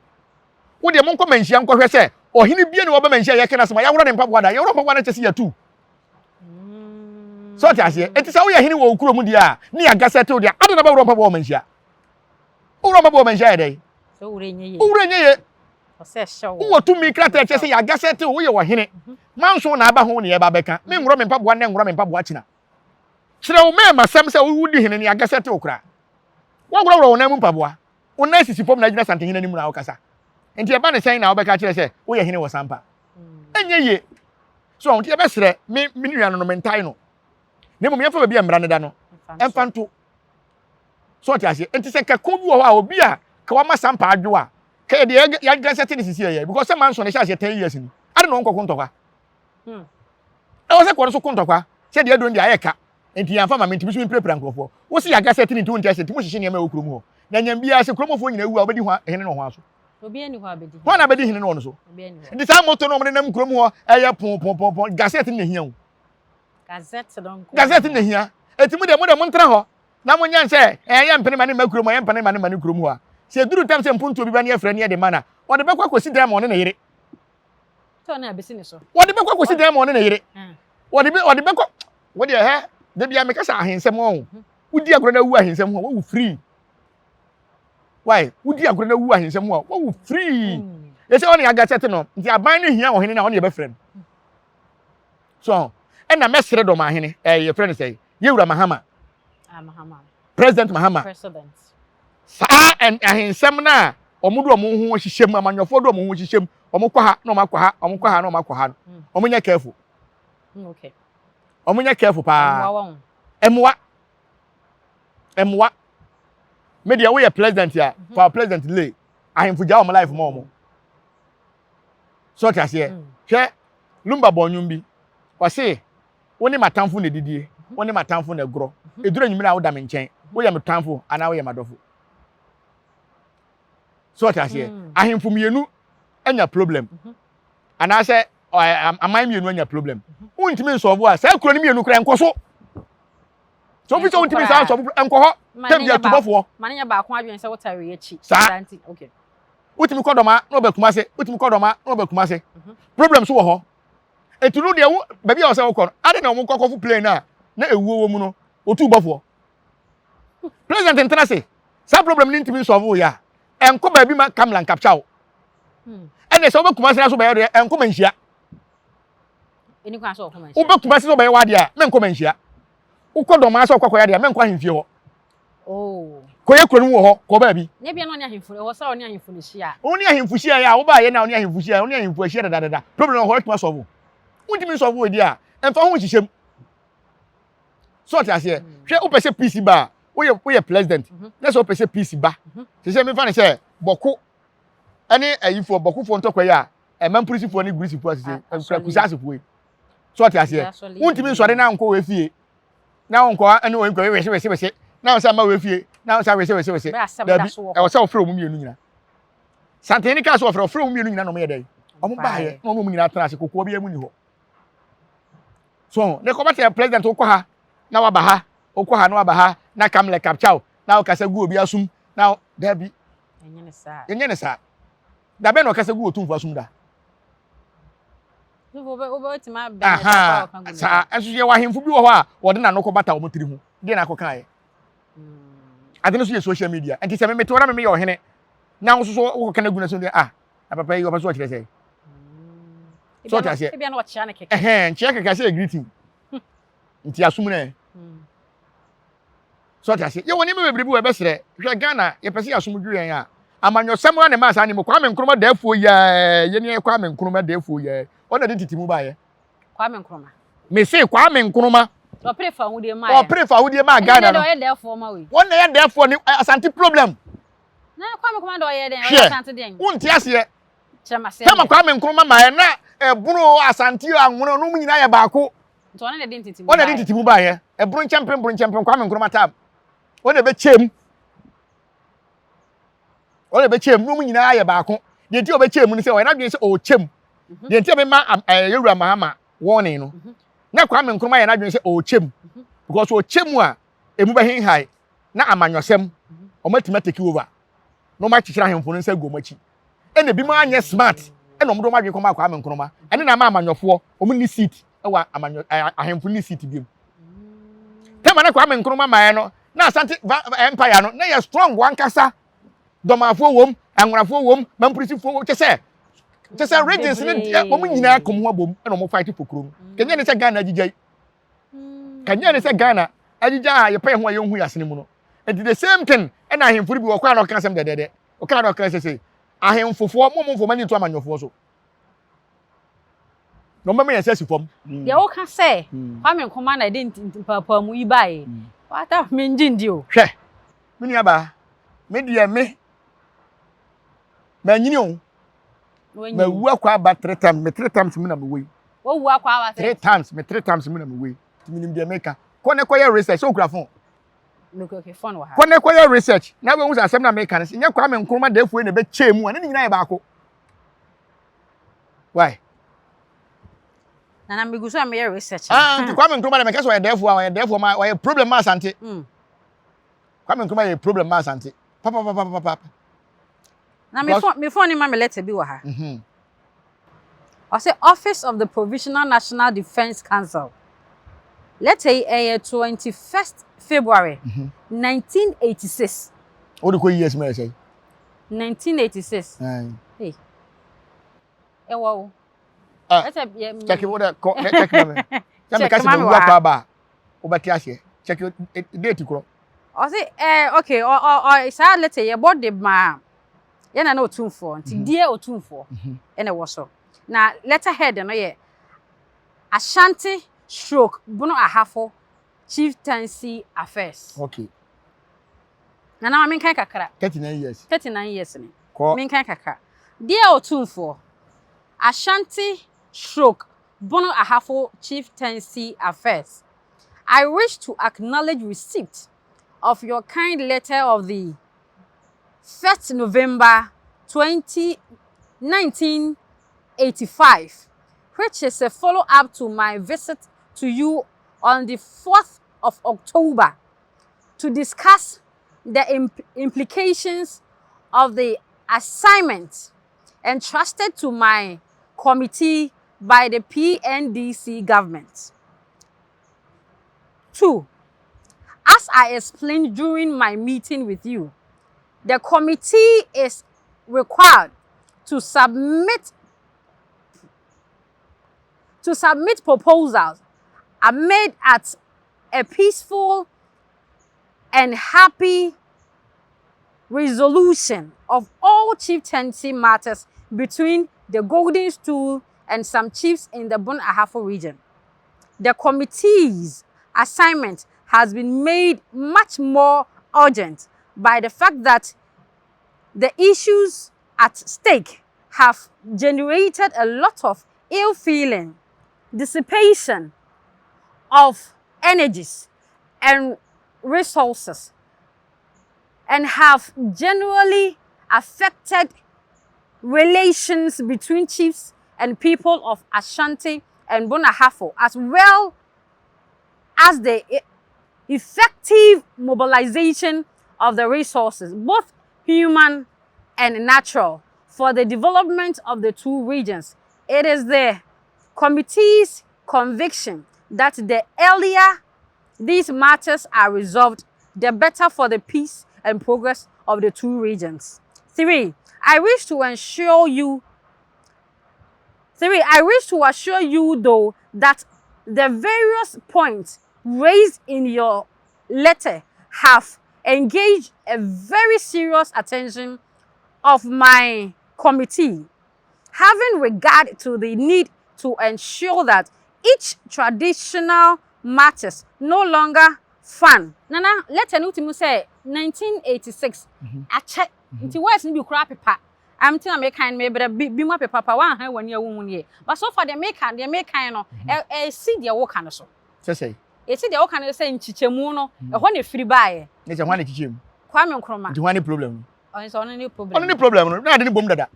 Speaker 1: Wo deɛ monkɔ manhyia nkɔhwɛ sɛ ɔhene bie ne wɔba manhyia yɛka no asɛm a yɛaworɔ ne mpaboa da. Yɛworɔ mpaboa no kyɛ sɛ yɛtu sɛ ɔte aseɛ. Enti sɛ woyɛ hene wɔ wo kurom deɛ a ne yɛagasɛ tew deɛ ade na bɛworɔ mpaboa wɔ manhyia. Worɔ mpaboa wɔ manhyia yɛ dɛn? Wowura nyɛ ye. Wowɔ tumi krataa kyerɛ sɛ yɛagasɛ tew woyɛ ɔhene. Manso na aba ho ne yɛba bɛka menworɔ me mpaboa nnɛ nworɔ me mpaboa kyina. Kyerɛ wo mɛɛma sɛm sɛ wodi hene ne yɛagasɛ tew koraa. Woaworɔworɔ wo nan mu mpaboa. Wo nan sisi fam na agyina Santehene anim na wokasa. Nti ɛba ne sɛn na wobɛka kyerɛ sɛ woyɛ hene wɔ Sampa? Ɛnyɛ yie. So nti yɛbɛsrɛ me me nua no no mentae no. Na mmom yɛmfa baabi a mmara no da no ɛmfa nto. So ɔte aseɛ. Nti sɛ kɛko bi wɔ hɔ a obi a ka wama Sampa adwo a ka yɛ deɛ yɛagasɛte ne sisi ɛyɛ because sɛ manso ne hyɛ aseɛ 10 years ni. Ade na ɔnkɔko ntɔkwa. Ɛwɔ sɛ kɔ no so ko ntɔkwa sɛ deɛ aduro no deɛ ayɛ ka. Nti yɛamfa ma me ntumi so mempirapira nkurɔfoɔ. Wo se yɛagasɛte ne nti wonte aseɛ nti mohyehyɛ nneɛma a ɛwɔ kurom hɔ. Na nyam biara sɛ kuromfoɔ nyinaa wu a wobɛdi ho hene no ho aso. Hwan na bɛdi hene no wɔ no so? Nti saa moto no wɔde nam kurom hɔ ɛyɛ pɔnpɔnpɔnpɔn gazette no na ehia o. Gazette no na ehia. Eti mo deɛ mo deɛ mo ntena hɔ na mo nyɛ sɛ ɛyɛ mpene ma ne mma kurom ɛyɛ mpene ma ne mma ne kurom hɔ a. Sɛ eduru tam sɛ mpuntuo bi ba ne yɛfrɛ ne yɛde ma na wɔde bɛkɔ akɔsi dan ma ɔne ne yere. Wɔde bɛkɔ akɔsi dan ma ɔne ne yere. Wɔde bɛ wɔde bɛkɔ wo deɛ hɛ de bia meka sɛ ahensɛm ɔn. Wodi agorɔ na awu ahensɛm ho a wawu free. Why? Wodi agorɔ na wu ahensɛm ho a, wawu free. Ɛsɛ ɔne agasɛte no. Nti aban no hia ɔhene na ɔne yɛbɛfrɛ no. So, ɛna mɛsrɛ dɔm ahene, ɛɛ yɛfrɛ no sɛ Yɛwura Mahama.
Speaker 2: Ah, Mahama.
Speaker 1: President Mahama.
Speaker 2: President.
Speaker 1: Saa ahensɛm no a wɔn de wɔn ho hyehyɛ mu, amanyɔfoɔ de wɔn ho hyehyɛ mu, wɔn kɔ ha na wɔn akɔ ha, wɔn kɔ ha na wɔn akɔ ha no, wɔn nyɛ careful.
Speaker 2: Okay.
Speaker 1: Wɔn nyɛ careful paa. Ɛmoa. Ɛmoa. Me deɛ woyɛ president a, mhm. fa president lay. Ahemfo gya wɔn life ma wɔn. So ɔte aseɛ. Mm. Hwɛ Lumba bɔ nnwom bi. Ɔse wo ne m'atamfo na edidie, mhm. wo ne m'atamfo na ɛgorɔ. Mhm. Eduru anwummerɛ a woda me nkyɛn. Woyɛ me tamfo anaa woyɛ m'adɔfo. So ɔte aseɛ. Mm. Ahemfo mmienu anya problem. Anaasɛ aman mmienu anya problem. Wontumi nsɔlvo a saa kuro no mmienu koraa nkɔ so. sɛ ofi sɛ wontumi saa nsɔfo nkɔ hɔ tɛm bi atubɔfoɔ
Speaker 2: ma ne nyɛ baako adwene sɛ wotare akyi
Speaker 1: saa wotumi kɔ dɔma na ɔbɛ kuma se wotumi kɔ dɔma na ɔbɛ kuma se mhm. problem so wɔ hɔ etu no deɛ wo baabi a ɔsɛ wokɔ no ade na wɔn kɔ kɔfo plane a na ewuo wɔ mu no otu bɔfoɔ president ntena se saa problem ne ntumi nsɔfo yɛ a ɛnkɔ baabi ma kamla nkapcha wo hmm. ɛnna sɛ wobɛ kuma se na so bɛyɛ deɛ ɛnkɔ ma nhyia wobɛ kuma se sɛ wobɛyɛ w'adeɛ a mɛnkɔ ma nhyia wokɔ dɔmaa sɛ wokɔ akɔyɛ adeɛ a mɛnkɔ ahemfie hɔ
Speaker 2: oh.
Speaker 1: kɔyɛ kuro no mu wɔ hɔ kɔ baabi
Speaker 2: ne bia na ɔne ahemfo ɛwɔ sɛ ɔne ahemfo no hyia
Speaker 1: wo ne ahemfo hyia yɛ a wobaayɛ na ɔne ahemfo hyia ɔne ahemfo ahyia dadadada problem wɔ hɔ atumi asɔfo wontumi nsɔfo wɔ di a ɛmfa ho nhyehyɛ mu so ɔte aseɛ mm. hwɛ wopɛ sɛ peace ba a woyɛ woyɛ president mhm. na sɛ wopɛ sɛ peace ba mhm. sɛ sɛ mefa ne sɛ bɔko ɛne ayifoɔ bɔkofoɔ ntɔkwa yi a ɛma mpolisifoɔ ne gurisifoɔ asese nkura kusaasifoɔ yi so ɔte aseɛ wontumi nsɔre na nkɔ wɔ efie na nkɔ ɛne wɔn nkɔ wese wese wese na wɔsɛ ama wɔ efie na wɔsɛ wese wese wese dabi ɛwɔ sɛ wɔfrɛ wɔn mmienu nyina santene kaa so wɔfrɛ wɔfrɛ wɔn mmienu nyina na wɔn yɛ dɛ wɔn baayɛ na wɔn nyinaa tena ase kokoa bi mu ni hɔ so ne kɔba sɛ president wokɔ ha na waba ha wokɔ ha na waba ha na kamlɛ kapkyaw na wɔkasa gu obi asum na dabi yɛnyɛ ne saa dabɛn na ɔkasa gu otumfo asum da saa ɛnso yɛwɔ ahemfo bi wɔ hɔ a wɔde n'ano kɔbata wɔn tiri ho deɛ na akɔkaeɛ hmm. ade no so yɛ social media nti sɛ memete hɔ na memeyɛ ɔhene na wo soso wokɔka no agu no so deɛ ah na papa yi ɔpɛ so ɔkyerɛ sɛ
Speaker 2: hmm.
Speaker 1: so ɔte aseɛ ɛhɛn nkyea kɛkɛ sɛ yɛ greeting nti asom no ɛ hmm. So ɔte aseɛ? Yɛwɔ nneɛma bebree bi wɔ ɛbɛsrɛ. Hwɛ Ghana, yɛpɛ sɛ yɛasom dwo yɛn a, amanyɔsɛm ara na ɛmaa saa nneɛma. Kwame Nkrumah daafuo yɛɛ, yɛn yɛ Kwame Nkrumah daafuo yɛɛ. Ɔna de ntete mu baeɛ.
Speaker 2: Kwame Nkrumah.
Speaker 1: Mese Kwame Nkrumah.
Speaker 2: Ɔpere fa ahodie maa yɛ.
Speaker 1: Ɔpere fa ahodie maa Ghana no.
Speaker 2: Ɛna ɔyɛ daafuo ma wei.
Speaker 1: Wɔn na yɛ daafuo ne Asante problem.
Speaker 2: Na Kwame Nkrumah de ɔyɛ dɛn? Ɔyɛ Asante dɛn?
Speaker 1: Hwɛ, wonte aseɛ.
Speaker 2: Kyerɛ ma sɛ.
Speaker 1: Tama Kwame Nkrumah maa yɛ na ɛbono Asante anwono no mu nyinaa yɛ baako.
Speaker 2: Nti ɔno na ɛde ntetemu
Speaker 1: Ɔna ɛde ntetemu baeɛ. Ɛboro nkyɛmpem boro nkyɛmpem Kwame Nkrumah tam. Ɔna ɛbɛkyɛm. Ɔna ɛbɛkyɛm na wɔn nyinaa yɛ baako. Deɛ nti a ɔbɛkyɛm no sɛ ɔyɛ n'adwene sɛ ɔrekyɛm. Mhm. Deɛ nti a mema yɛwura Mahama wɔne no. Mhm. Na Kwame Nkrumah yɛ n'adwene sɛ ɔrekyɛm. Mhm. Because ɔkyɛ mu a emu bɛhenhae na amanyɔsɛm wɔn atumi atake over na wɔn akyekyere ahemfo no nsa gu wɔn akyi. Ɛna ebinom anyɛ smart ɛna wɔn de wɔn adwene kɔma Kwame Nkrumah. Ɛne na ama amanyɔfoɔ wɔn nni seat ɛwɔ amanyɔ ahemfo ne seat bi mu tɛma na Kwame Nkrumah maaɛ no na Asante empire no na yɛ strong wankasa dɔmafoɔ wom anwonafoɔ wom mampurisifoɔ wom kyɛ sɛ kyɛ sɛ regions ne wɔn nyinaa kɔm ho abom ɛna wɔn fight for kurom kɛnyɛ ne sɛ Ghana agyigya yi kɛnyɛ ne sɛ Ghana agyigya a yɛpɛ yɛn ho a yɛnhu yɛ asene mu no nti the same thing ɛna ahemfo no bi wɔ kɔ a na ɔka asɛm dɛdɛdɛ ɔka na ɔka sɛ sɛ ahemfofoɔ mo mo mfo mo ani nto amanyɔfoɔ so na ɔmbɛma yɛn nsa asi fam.
Speaker 2: Mm. Deɛ woka sɛ mm. Kwame Nkrumah na ɛde mpaapaamu yi baeɛ mm. wata mengye ndi o.
Speaker 1: Hwɛ me nua baa me deɛ me manyini o mawu akɔ aba three times me three times mu na mewɔ yi.
Speaker 2: Wowu akɔ aba
Speaker 1: three times me three times mu na mewɔ yi nti menim deɛ meka kɔ ne kɔyɛ research sɛ okura phone. Kɔ na kɔyɛ research na wobɛhu sɛ asɛm na meka no sɛ nyɛ Kwame Nkrumah dɛɛfoɔ na ɛbɛkyɛɛ mu a ne ne nyinaa yɛ baako. Why?
Speaker 2: Nana megu so a meyɛ research.
Speaker 1: Ah, nti Kwame Nkrumah de meka sɛ ɔyɛ dɛɛfoɔ a ɔyɛ dɛɛfoɔ ma ɔyɛ problem ma Asante. Kwame Nkrumah yɛ problem ma Asante. Papapapapapa.
Speaker 2: Na me phone me phone ma me letter bi wɔ ha. Ɔsɛ Office of the Provisional National Defence Council. Letter yi ɛyɛ 21st February 1986.
Speaker 1: Wode kɔ years mu ɛsɛ?
Speaker 2: 1986. Hey. Ɛwɔ wo.
Speaker 1: Ah, check wo dɛ kɔ check ma me. Sɛ meka sɛ mawu akɔ aba a, wobɛte aseɛ. Check date korɔ.
Speaker 2: Ɔse eh, okay, ɔ ɔ ɔ saa letter yɛbɔ de maa yɛn nana Otumfoɔ nti dear Otumfoɔ ɛna ɛwɔ so. Na letter head no yɛ Ashanti stroke Bono Ahafo Chieftaincy Affairs.
Speaker 1: Okay.
Speaker 2: Nana ma menkan kakra.
Speaker 1: 39 years.
Speaker 2: 39 years ni.
Speaker 1: Kɔ.
Speaker 2: Menkan kakra. Dear Otumfoɔ, Ashanti stroke Bono Ahafo Chieftaincy Affairs. I wish to acknowledge receipt of your kind letter of the 1st November 20, 1985, which is a follow-up to my visit to you on the 4th of October to discuss the implications of the assignment entrusted to my committee by the PNDC government. 2. As I explained during my meeting with you, the committee is required to submit proposals are made at a peaceful and happy resolution of all chieftaincy matters between the Golden Stool and some chiefs in the Brong Ahafo region. The committee's assignment has been made much more urgent by the fact that the issues at stake have generated a lot of ill feeling, dissipation of energies and resources, and have generally affected relations between chiefs and people of Ashanti and Brong Ahafo, as well as the effective mobilization of the resources, both human and natural, for the development of the two regions. It is the committee's conviction that the earlier these matters are resolved, the better for the peace and progress of the two regions. 3, I wish to assure you though that the various points raised in your letter have engaged a very serious attention of my committee, having regard to the need to ensure that each traditional matters no longer fun. Nana, letter no timi sɛ 1986 akyɛ nti words no bi kura pepa. Am ti na meka no mebrɛ bi bi mu apepa pa wan han wani awu nie. But so far deɛ meka no ɛ ɛ si deɛ woka no so.
Speaker 1: Sɛ sɛ.
Speaker 2: Esi deɛ woka no sɛ nkyikyɛmu no ɛhɔ na efiri baeɛ.
Speaker 1: Ne sɛ hwan na kyikyɛ mu?
Speaker 2: Kwame Nkrumah.
Speaker 1: Nti hwan ne problem
Speaker 2: no? Ɔno sɛ ɔno ne problem.
Speaker 1: Ɔno ne problem no. Na ade ne bom dada.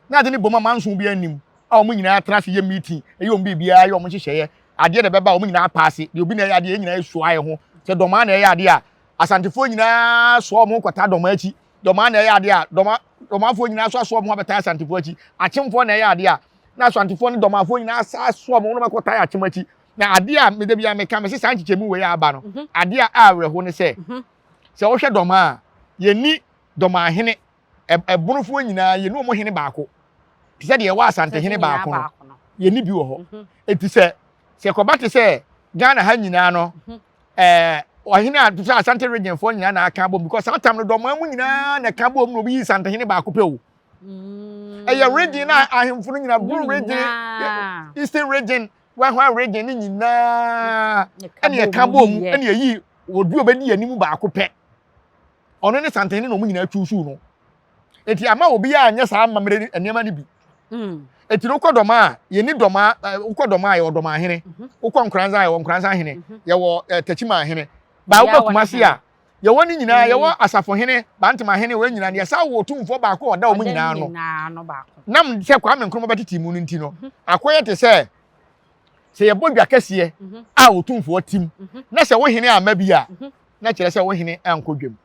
Speaker 1: Na ade ne bom a manso bi anim a wɔn nyinaa tena ase yɛ meeting, ɛyɛ wɔn biribiara, yɛ wɔn nhyehyɛeɛ. Adeɛ na ɛbɛba a wɔn nyinaa paase. Deɛ obi na ɛyɛ adeɛ, yɛn nyinaa esua yɛ ho. Sɛ dɔmaa na ɛyɛ adeɛ a, Asantefoɔ nyinaa soa wɔn kɔta dɔmaa akyi. Dɔmaa na ɛyɛ adeɛ a, dɔmaafoɔ nyinaa so asoa wɔn ho abɛta Asantefoɔ akyi. Akyemfoɔ na ɛyɛ adeɛ a, na Asantefoɔ ne dɔmaafoɔ nyinaa sa asoa wɔn ho na wɔakɔta Akyem akyi. Na adeɛ a mede bi a meka me sɛ saa nkyekyɛmu wei aba no, adeɛ a awerɛho ne sɛ, sɛ wohwɛ dɔmaa a, yɛni dɔmaahene ɛbonofoɔ nyinaa yɛni wɔn hene baako te sɛ deɛ ɛwɔ Asantehene baako no, yɛni bi wɔ hɔ. Eti sɛ kɔba te sɛ Ghana ha nyinaa no, ɔhene a te sɛ Asante region foɔ nyinaa na aka abom, because saa tam no dɔmaa mu nyinaa na ɛka abom na obi yi Santehene baako pɛ o. Ɛyɛ region na ahemfo no nyinaa, Bono region, Eastern Region, Wahwa region ne nyinaa ɛna ɛka bom ɛna ɛyi obi a obɛdi anim baako pɛ, ɔno ne Santehene na wɔn nyinaa tuusu no. Eti ama obi a nyɛ saa amammerɛ nneɛma no bi. Eti no wokɔ dɔma a, yɛni dɔma ɛ, wokɔ dɔma a yɛwɔ dɔma ahene, wokɔ Nkoranza a yɛwɔ Nkoranza ahene, yɛwɔ Tɛkyima ahene. Baa wobɛ Kumasi a. Yɛwɔ ne nyinaa, yɛwɔ asafohene, bantamahene, wɔn nyinaa, yɛsan wɔ otumfoɔ baako a ɔda wɔn nyinaa ano. Nam sɛ Kwame Nkrumah bɛtete mu no nti no, mhm. akɔyɛ te sɛ sɛ yɛbɔ dwa kɛseɛ mhm. a otumfoɔ tim mhm. na sɛ wo hene amma bi a, na kyerɛ sɛ wo hene ankɔ dwam.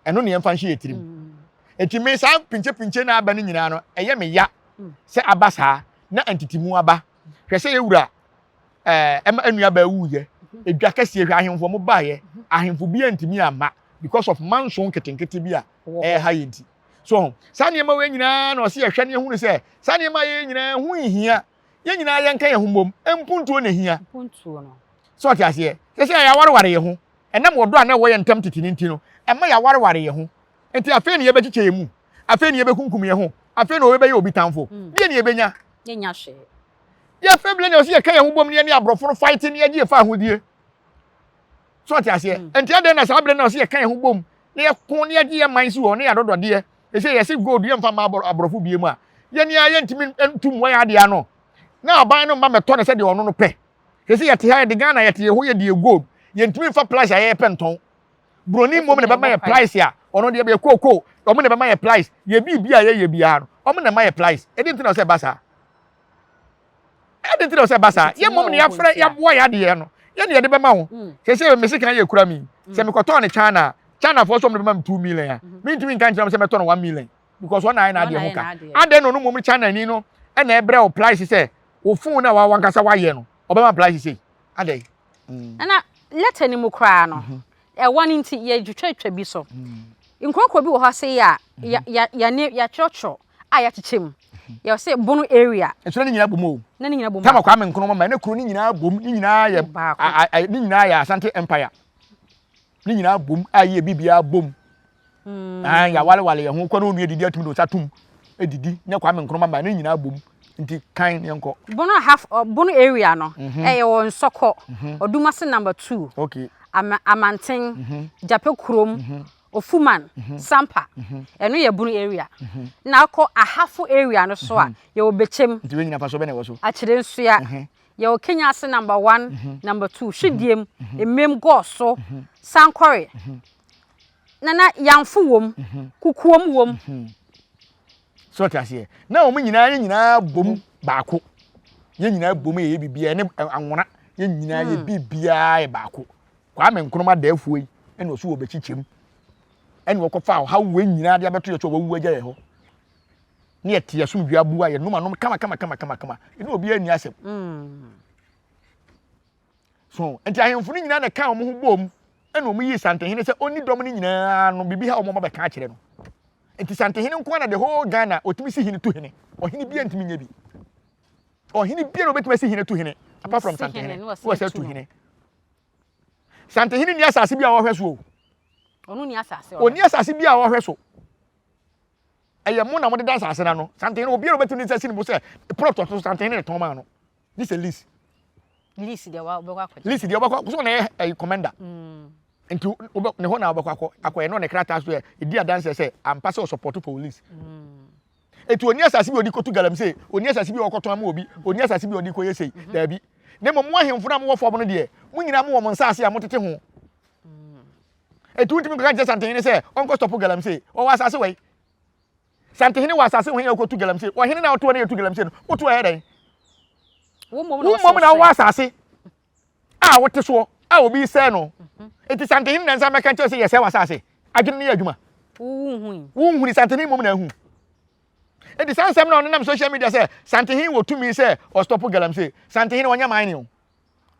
Speaker 1: Ɛno ne yɛmfa nhyɛ yɛ tirim. Mm. Enti me saa pinkyepinkyɛ no aba no nyinaa no, ɛyɛ me ya mm. sɛ aba saa na ntetimu aba. Hwɛ sɛ yɛwura ɛɛ ɛma nua baa wuyɛ edwa kɛseɛ hwɛ ahemfo ɔmo baayɛ ahemfo bi antumi amma because of manso nketenkete bi a ɛɛha yɛ nti so saa nneɛma wei nyinaa na ɔsi yɛhwɛ ne ehunu sɛ saa nneɛma yɛ nyinaa ho nhia yɛn nyinaa yɛnka yɛn ho mmom mpuntuo na ehia so ɔte aseɛ sɛ sɛ yɛawareware yɛn ho ɛnam ɔdɔ a na ɛwɔ yɛn ntam tete ne nti no ɛma yɛawareware yɛn ho nti afei na yɛbɛkyekyɛ yɛn mu afei na yɛbɛkunkum yɛn ho afei na ɔbɛyɛ obi tamfo mm. deɛ na yɛbɛnya Yɛfɛ bile na ɔsi yɛka yɛn ho bom ne yɛne aborɔfo no fight ne yɛgye yɛfa ahodie. So ɔte aseɛ. Mm. Nti adɛn na saa bere na ɔsi yɛka yɛn ho bom na yɛko ne yɛgye yɛn man si hɔ ne yɛadɔdɔdeɛ. Ɛsɛ yɛsi gold yɛmfa ma aborɔfo bie mu a yɛne a yɛntumi ntu mmoa yɛn adeɛ ano. Na aban no mma mɛtɔ no sɛdeɛ ɔno no pɛ. Sɛ yɛte ha yɛde Ghana yɛte yɛ hɔ yɛde yɛ gold. Yɛntumi mfa price a yɛpɛ ntɔn. Buroni mmom na ɛbɛma yɛ price a ɔno deɛ bɛyɛ kookoo ɔmo na ɛbɛma yɛ price yɛ biribi a yɛyɛ biara no ɔmo na ɛma yɛ price. Ɛdi nti na ɔsɛ ɛba saa. Ɛdi nti na ɔsɛ ɛba saa. Yɛ mmom na yɛafrɛ yɛaboa yɛ adeɛ no yɛ na yɛde bɛma wo. Mm. Sɛ sɛ me sika yɛ kura mi mm. sɛ mekɔtɔɔ ne China a China foɔ sɛ ɔmo de bɛma me 2 million a mm-hmm. mentumi nka nkyerɛ mo sɛ mɛtɔ no 1 million because ɔna ayɛ n'adeɛ ho ka. Adɛn na ɔno mmom China ni no ɛna ɛbrɛ wo price sɛ wo phone a wankasa wayɛ no ɔbɛma price sei adɛn.
Speaker 2: Ɛna letter no mu koraa no ɛwɔ no nti yɛtwitwatwa bi so. Nkurɔfoɔ bi wɔ hɔ ase yi a yɛne yɛatwerɛtwerɛ a yɛakyekyɛ mu. Yɛwɔ sɛ Bono area.
Speaker 1: Nso na ne nyinaa bom o.
Speaker 2: Na ne nyinaa bom.
Speaker 1: Tama Kwame Nkrumah ma ne kuro ne nyinaa bom ne nyinaa yɛ ne nyinaa yɛ Asante Empire. Ne nyinaa bom a yɛ biribiara bom. Mm. Ah, yɛawalewale yɛn ho kɔ na onua didi atumi de nsa tom didi ne Kwame Nkrumah ma ne nyinaa bom nti kan ne nkɔ.
Speaker 2: Bono half Bono area no mhm. ɛyɛ wɔ Nsɔkɔ mhm. Odumase number 2.
Speaker 1: Okay.
Speaker 2: Ama Amanten mhm. Jape kurom Ofuman Sampa ɛno yɛ Bono area. Na akɔ Ahafo area no so a yɛwɔ Bekyem.
Speaker 1: Nti wei nyina fa so bɛ na ɛwɔ so.
Speaker 2: Akyerɛ Nsua. Yɛwɔ Kenya ase number 1 number 2 Hwidiem Mmem Gɔɔso Sankɔre. Nana Yamfo wom, Kukuom wom.
Speaker 1: So ɔte aseɛ na wɔn nyinaa yɛn nyinaa bom baako yɛn nyinaa bom yɛyɛ biribiara ne anwona yɛn nyinaa yɛ hmm. biribiara yɛ baako Kwame Nkrumah daafuo yi ɛna ɔso wɔ bɛkyikyɛm ɛna wɔkɔfa ɔhaw wei nyinaa de abɛto yɛ so a wɔawu agya yɛ hɔ ne yɛte asomdwe aboa yɛnom anom kama kama kama kama kama ɛne obiara nni asɛm hmm. So nti ahemfo no nyinaa na ɛka wɔn ho boom ɛna wɔn yii Santehene sɛ ɔnni dɔm no nyinaa ano biribi ha wɔn ma bɛka akyerɛ no. Nti Santehene nko ara na the whole Ghana ɔtumi si hene tu hene. Ɔhene bia ntumi nyɛ bi. Ɔhene bia na ɔbɛtumi asi hene tu hene apart from Santehene. Wɔsɛ tu hene. Santehene ni asase bi a ɔhwɛ so o.
Speaker 2: Ɔno ni asase.
Speaker 1: Ɔni asase bi a ɔhwɛ so. Ɛyɛ mo na mo deda asase no ano. Santehene obiara ɔbɛtumi nsa si ne bo sɛ plot ɔto so Santehene ne tɔn maa no. Gye sɛ lease.
Speaker 2: Lease deɛ wobɛkɔ akɔgye.
Speaker 1: Lease deɛ wobɛkɔ so na ɛyɛ ɛyɛ commander. Mm. Nti wobɛ ne hɔ na wobɛkɔ akɔ akɔyɛ no ne krataa so yɛ edi adanseɛ sɛ ampa sɛ ɔsupɔto for lease. Mm. Eti oni asase bi odi kotu galamsey, oni asase bi ɔkɔtɔn ama obi, oni asase bi ɔde kɔyɛ sei, mm-hmm. daabi. Na mmom mo ahemfo no a mowɔ fam no deɛ, mo nyinaa mowɔ mo nsaase a motete ho. Mm. Eti wontumi nkɔka nkyerɛ Santehene sɛ ɔnkɔ stɔpo galamsey, ɔwɔ asase wɔ yi. Santehene wɔ asase ho yɛ wokɔtu galamsey. Ɔhene na wotoɔ no yɛtu galamsey no, woto ɛyɛ dɛn?
Speaker 2: Wo mmom
Speaker 1: na wowɔ asase a wote soɔ a obi sɛe no. Mhm. Enti Santehene na nsa mɛka nkyerɛ sɛ yɛsɛe w'asase. Adwene no yɛ adwuma. Wonhuni Santehene mmom na ahu. Enti saa nsɛm na ɔnenam social media sɛ Santehene wɔ tumi sɛ ɔstɔpo galamsey. Santehene ɔnyɛ mine o.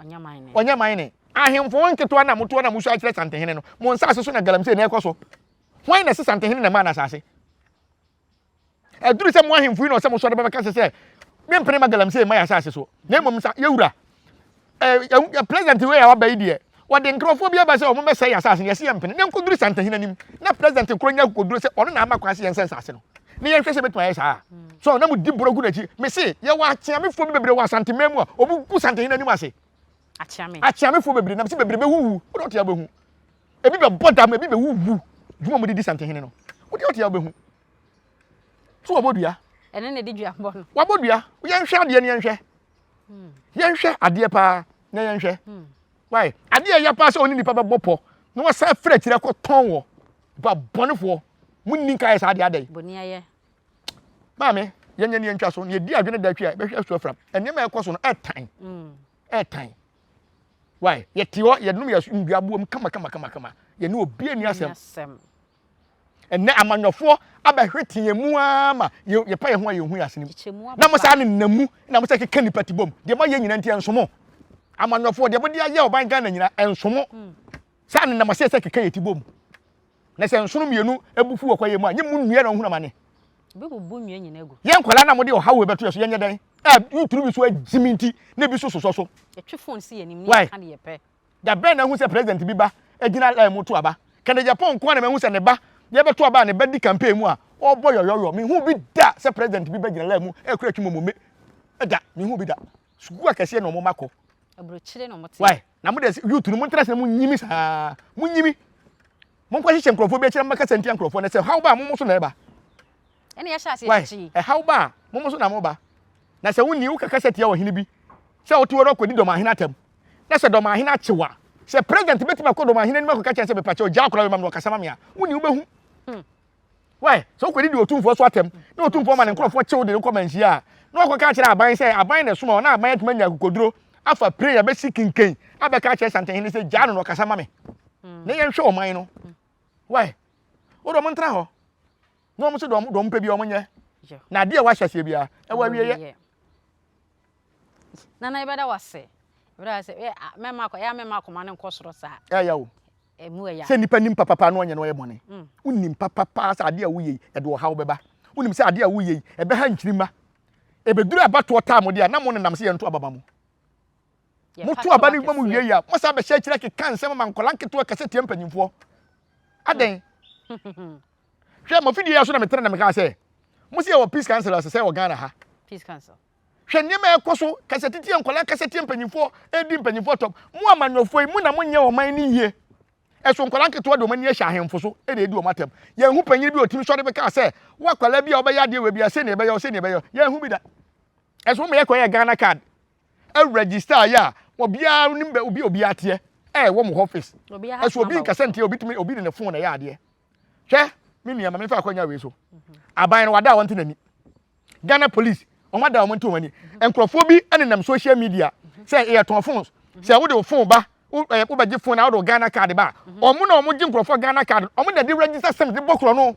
Speaker 1: Ɔnyɛ mine. Ahemfo nketewa na motoɔ na mosua kyerɛ Santehene no, mo nsase so na galamsey na ɛkɔ so. Hwan na ɛse Santehene na ɛmaa no asase? Ɛduru sɛ mo ahemfo yi na ɔsɛ mo sɔre bɛbɛka sɛ sɛ mempene ma galamsey mma yɛ asase so na mmom sa yɛwura eh, president wei a waba yi deɛ wɔde nkurɔfoɔ bi aba sɛ wɔn bɛsɛe yɛ asase no yɛse yɛmpene na nkɔduru Santehene anim na president korɔ nya akokoduro sɛ ɔno na ama kwan sɛ yɛnsɛ nsase no na yɛnhwɛ sɛ bɛtumi ayɛ saa so na mo di borɔ gu n'akyi mese yɛwɔ akyeamefoɔ bi bebree wɔ Asanteman mu a wɔn gu Santehene anim ase akyeamefoɔ bebree na mese bebree bɛwuwu wode ɔte a wobɛhu Ebi bɛbɔ dam, ebi bɛwuwu. Dwuma a wɔde di Santehene no, wode ɔte a wobɛhu. So wɔbɔ dua?
Speaker 2: Ɛno na ɛde dua bɔ no.
Speaker 1: Wabɔ dua. Yɛnhwɛ adeɛ no yɛnhwɛ. Hmm. Yɛnhwɛ adeɛ paa na yɛnhwɛ. Hmm. Why? Adeɛ ɛyɛ paa sɛ ɔne nipa bɛbɔ pɔ. Na wɔsan firi akyire akɔtɔn wɔ ba bɔnefoɔ. Munni nka yɛ saa adeɛ adɛn?
Speaker 2: Bɔne ayɛ.
Speaker 1: Maame, yɛnyɛ ne yɛntwa so. Na yɛdi adwene da akyi a, yɛbɛhwɛ asu afram. Nneɛma a ɛkɔ so no, ɛtan. Ɛtan. Why? Yɛte hɔ, yɛnom yɛ nnuaboa mu kama kama kama kama. Yɛne obi ani asɛm. Ɛnnɛ amanyɔfoɔ abɛhwete yɛn mu ara ma yɛpa yɛn ho a yɛnhu yɛn asene mu. Na mo saa nenam mu na mo sɛ keka nipa ti bom. Deɛ moayɛ nyina nti ɛnso mo. Amanyɔfoɔ deɛ mode ayɛ ɔban Ghana nyina ɛnso mo. Saa nenam aseɛ sɛ keka yɛ ti bom. Na sɛ nsono mmienu abufu wɔ kwaeɛ mu a, nye mu nnua na ɔhunu amane. Yɛn nkwadaa na mode ɔhaw wei bɛto yɛ so yɛnyɛ dɛn? A yuturu bi so agyimi nti na ebi so sosɔ so. Why? Da bɛn na ahu sɛ president bi ba gyina line mu to aba? Kennedy Agyapong nko ara na mahu sɛ ne ba yɛbɛto aba a ne ba di campaign mu a ɔrebɔ yɔyɔyɔ. Menhuu bi da sɛ president bi ba gyina line mu rekura twi momome da. Menhuu bi da. Sukuu akɛseɛ na wɔn mma kɔ.
Speaker 2: Aburokyire na wɔte.
Speaker 1: Why? Na mo deɛ youth no montena ase na monyimi saa. Monyimi. Monkɔ hyehyɛ nkurɔfoɔ bi akyire na mommɛkasa ntia nkurɔfoɔ no sɛ haw ba a mo so na ɛba.
Speaker 2: Ɛna yɛhyɛ aseɛ
Speaker 1: Why?
Speaker 2: kyekye yi.
Speaker 1: Ɛhaw ba a mo so na moba. Na sɛ wonni wo kasa tia ɔhene bi sɛ wote hɔ na ɔkɔdi dɔmahene atɛm na sɛ dɔmahene akye wo a, sɛ president bɛtumi akɔ dɔmahene anim akɔka kyerɛ sɛ mepakyɛw gyaa akwadaa wei ma me na ɔkasa ma me a, wonni wobɛhu. Why? Sɛ wokɔdidi otumfoɔ so atɛm na otumfoɔ ma ne nkurɔfoɔ kye wo de no kɔ manhyia a, na wakɔka akyerɛ aban sɛ aban na ɛsoma wo na aban atumi anya akokoduro afa plane abɛsi Kinkan abɛka akyerɛ Santehene sɛ gyaa no na ɔkasa ma me na yɛnhwɛ ɔman no. Why? Wode ɔmo ntena hɔ na ɔmo so deɛ ɔmo pɛ biara ɔmo nyɛ. Na adeɛ a wɔahyɛ aseɛ biara ɛwɔ awieɛ.
Speaker 2: Nana yɛbɛda wo ase. Yɛbɛda wo ase. Mɛma akɔ, ɛyɛ a mɛma akoma no nkɔ soro saa.
Speaker 1: Ɛyɛ o.
Speaker 2: Ɛmu ɛya.
Speaker 1: Sɛ nipa nim papapa na ɔnyɛ na ɔyɛ bɔne. Wonim papapa sɛ adeɛ a woyɛ yi ɛde ɔhaw bɛba. Wonim sɛ adeɛ a woyɛ yi ɛbɛha nkyirimma. Ɛbɛduru abatoɔ time deɛ a na mo nenam sɛ yɛnto aba ma mo. Moto aba no ma mo wie yi a mosan bɛhyɛ akyire akeka nsɛm ama nkwadaa nketewa kasa tia mpanyinfoɔ. Adɛn? Hwɛ mo afidie yi so na metena na mekaa sɛ mo sɛ yɛwɔ peace council ɛsɛ sɛ wɔ Ghana ha.
Speaker 2: Peace council.
Speaker 1: Hwɛ nneɛma a ɛkɔ so kasa titi nkwadaa kasa tia mpanyinfoɔ edi mpanyinfoɔ tɔm. Mo amanyɔfoɔ yi mo na mo nyɛ ɔman no yie. Ɛso nkwadaa nketewa de wɔn ani ahyɛ ahemfo so na edi wɔn atɛm. Yɛn ho panyin bi a otumi sɔre bɛkaa sɛ wo akwadaa bi a ɔbɛyɛ adeɛ wɔ bi a sei na ɛbɛyɛ sei na ɛbɛyɛ yɛn ho bi da. Ɛso mo yɛ kɔ yɛ Ghana card ɛregister yɛ a obiara nim bɛ obi obiara teɛ ɛwɔ mo office. Ɛso obi nkasa ntia obi tumi obi de ne phone na ɛyɛ adeɛ. Hwɛ, me nua, ma memfa akwanya wei so. Aban no, wada a wɔnte n'ani. Ghana police, wɔn ada a wɔnte wɔn ani. Nkurɔfoɔ bi nenam social media sɛ yɛtɔn phones. Sɛ wode wo phone ba, wobɛgye phone na wode wo Ghana card ba a, wɔn na wɔgye nkurɔfoɔ Ghana card, wɔn na de register SIM de bɔ korɔ no.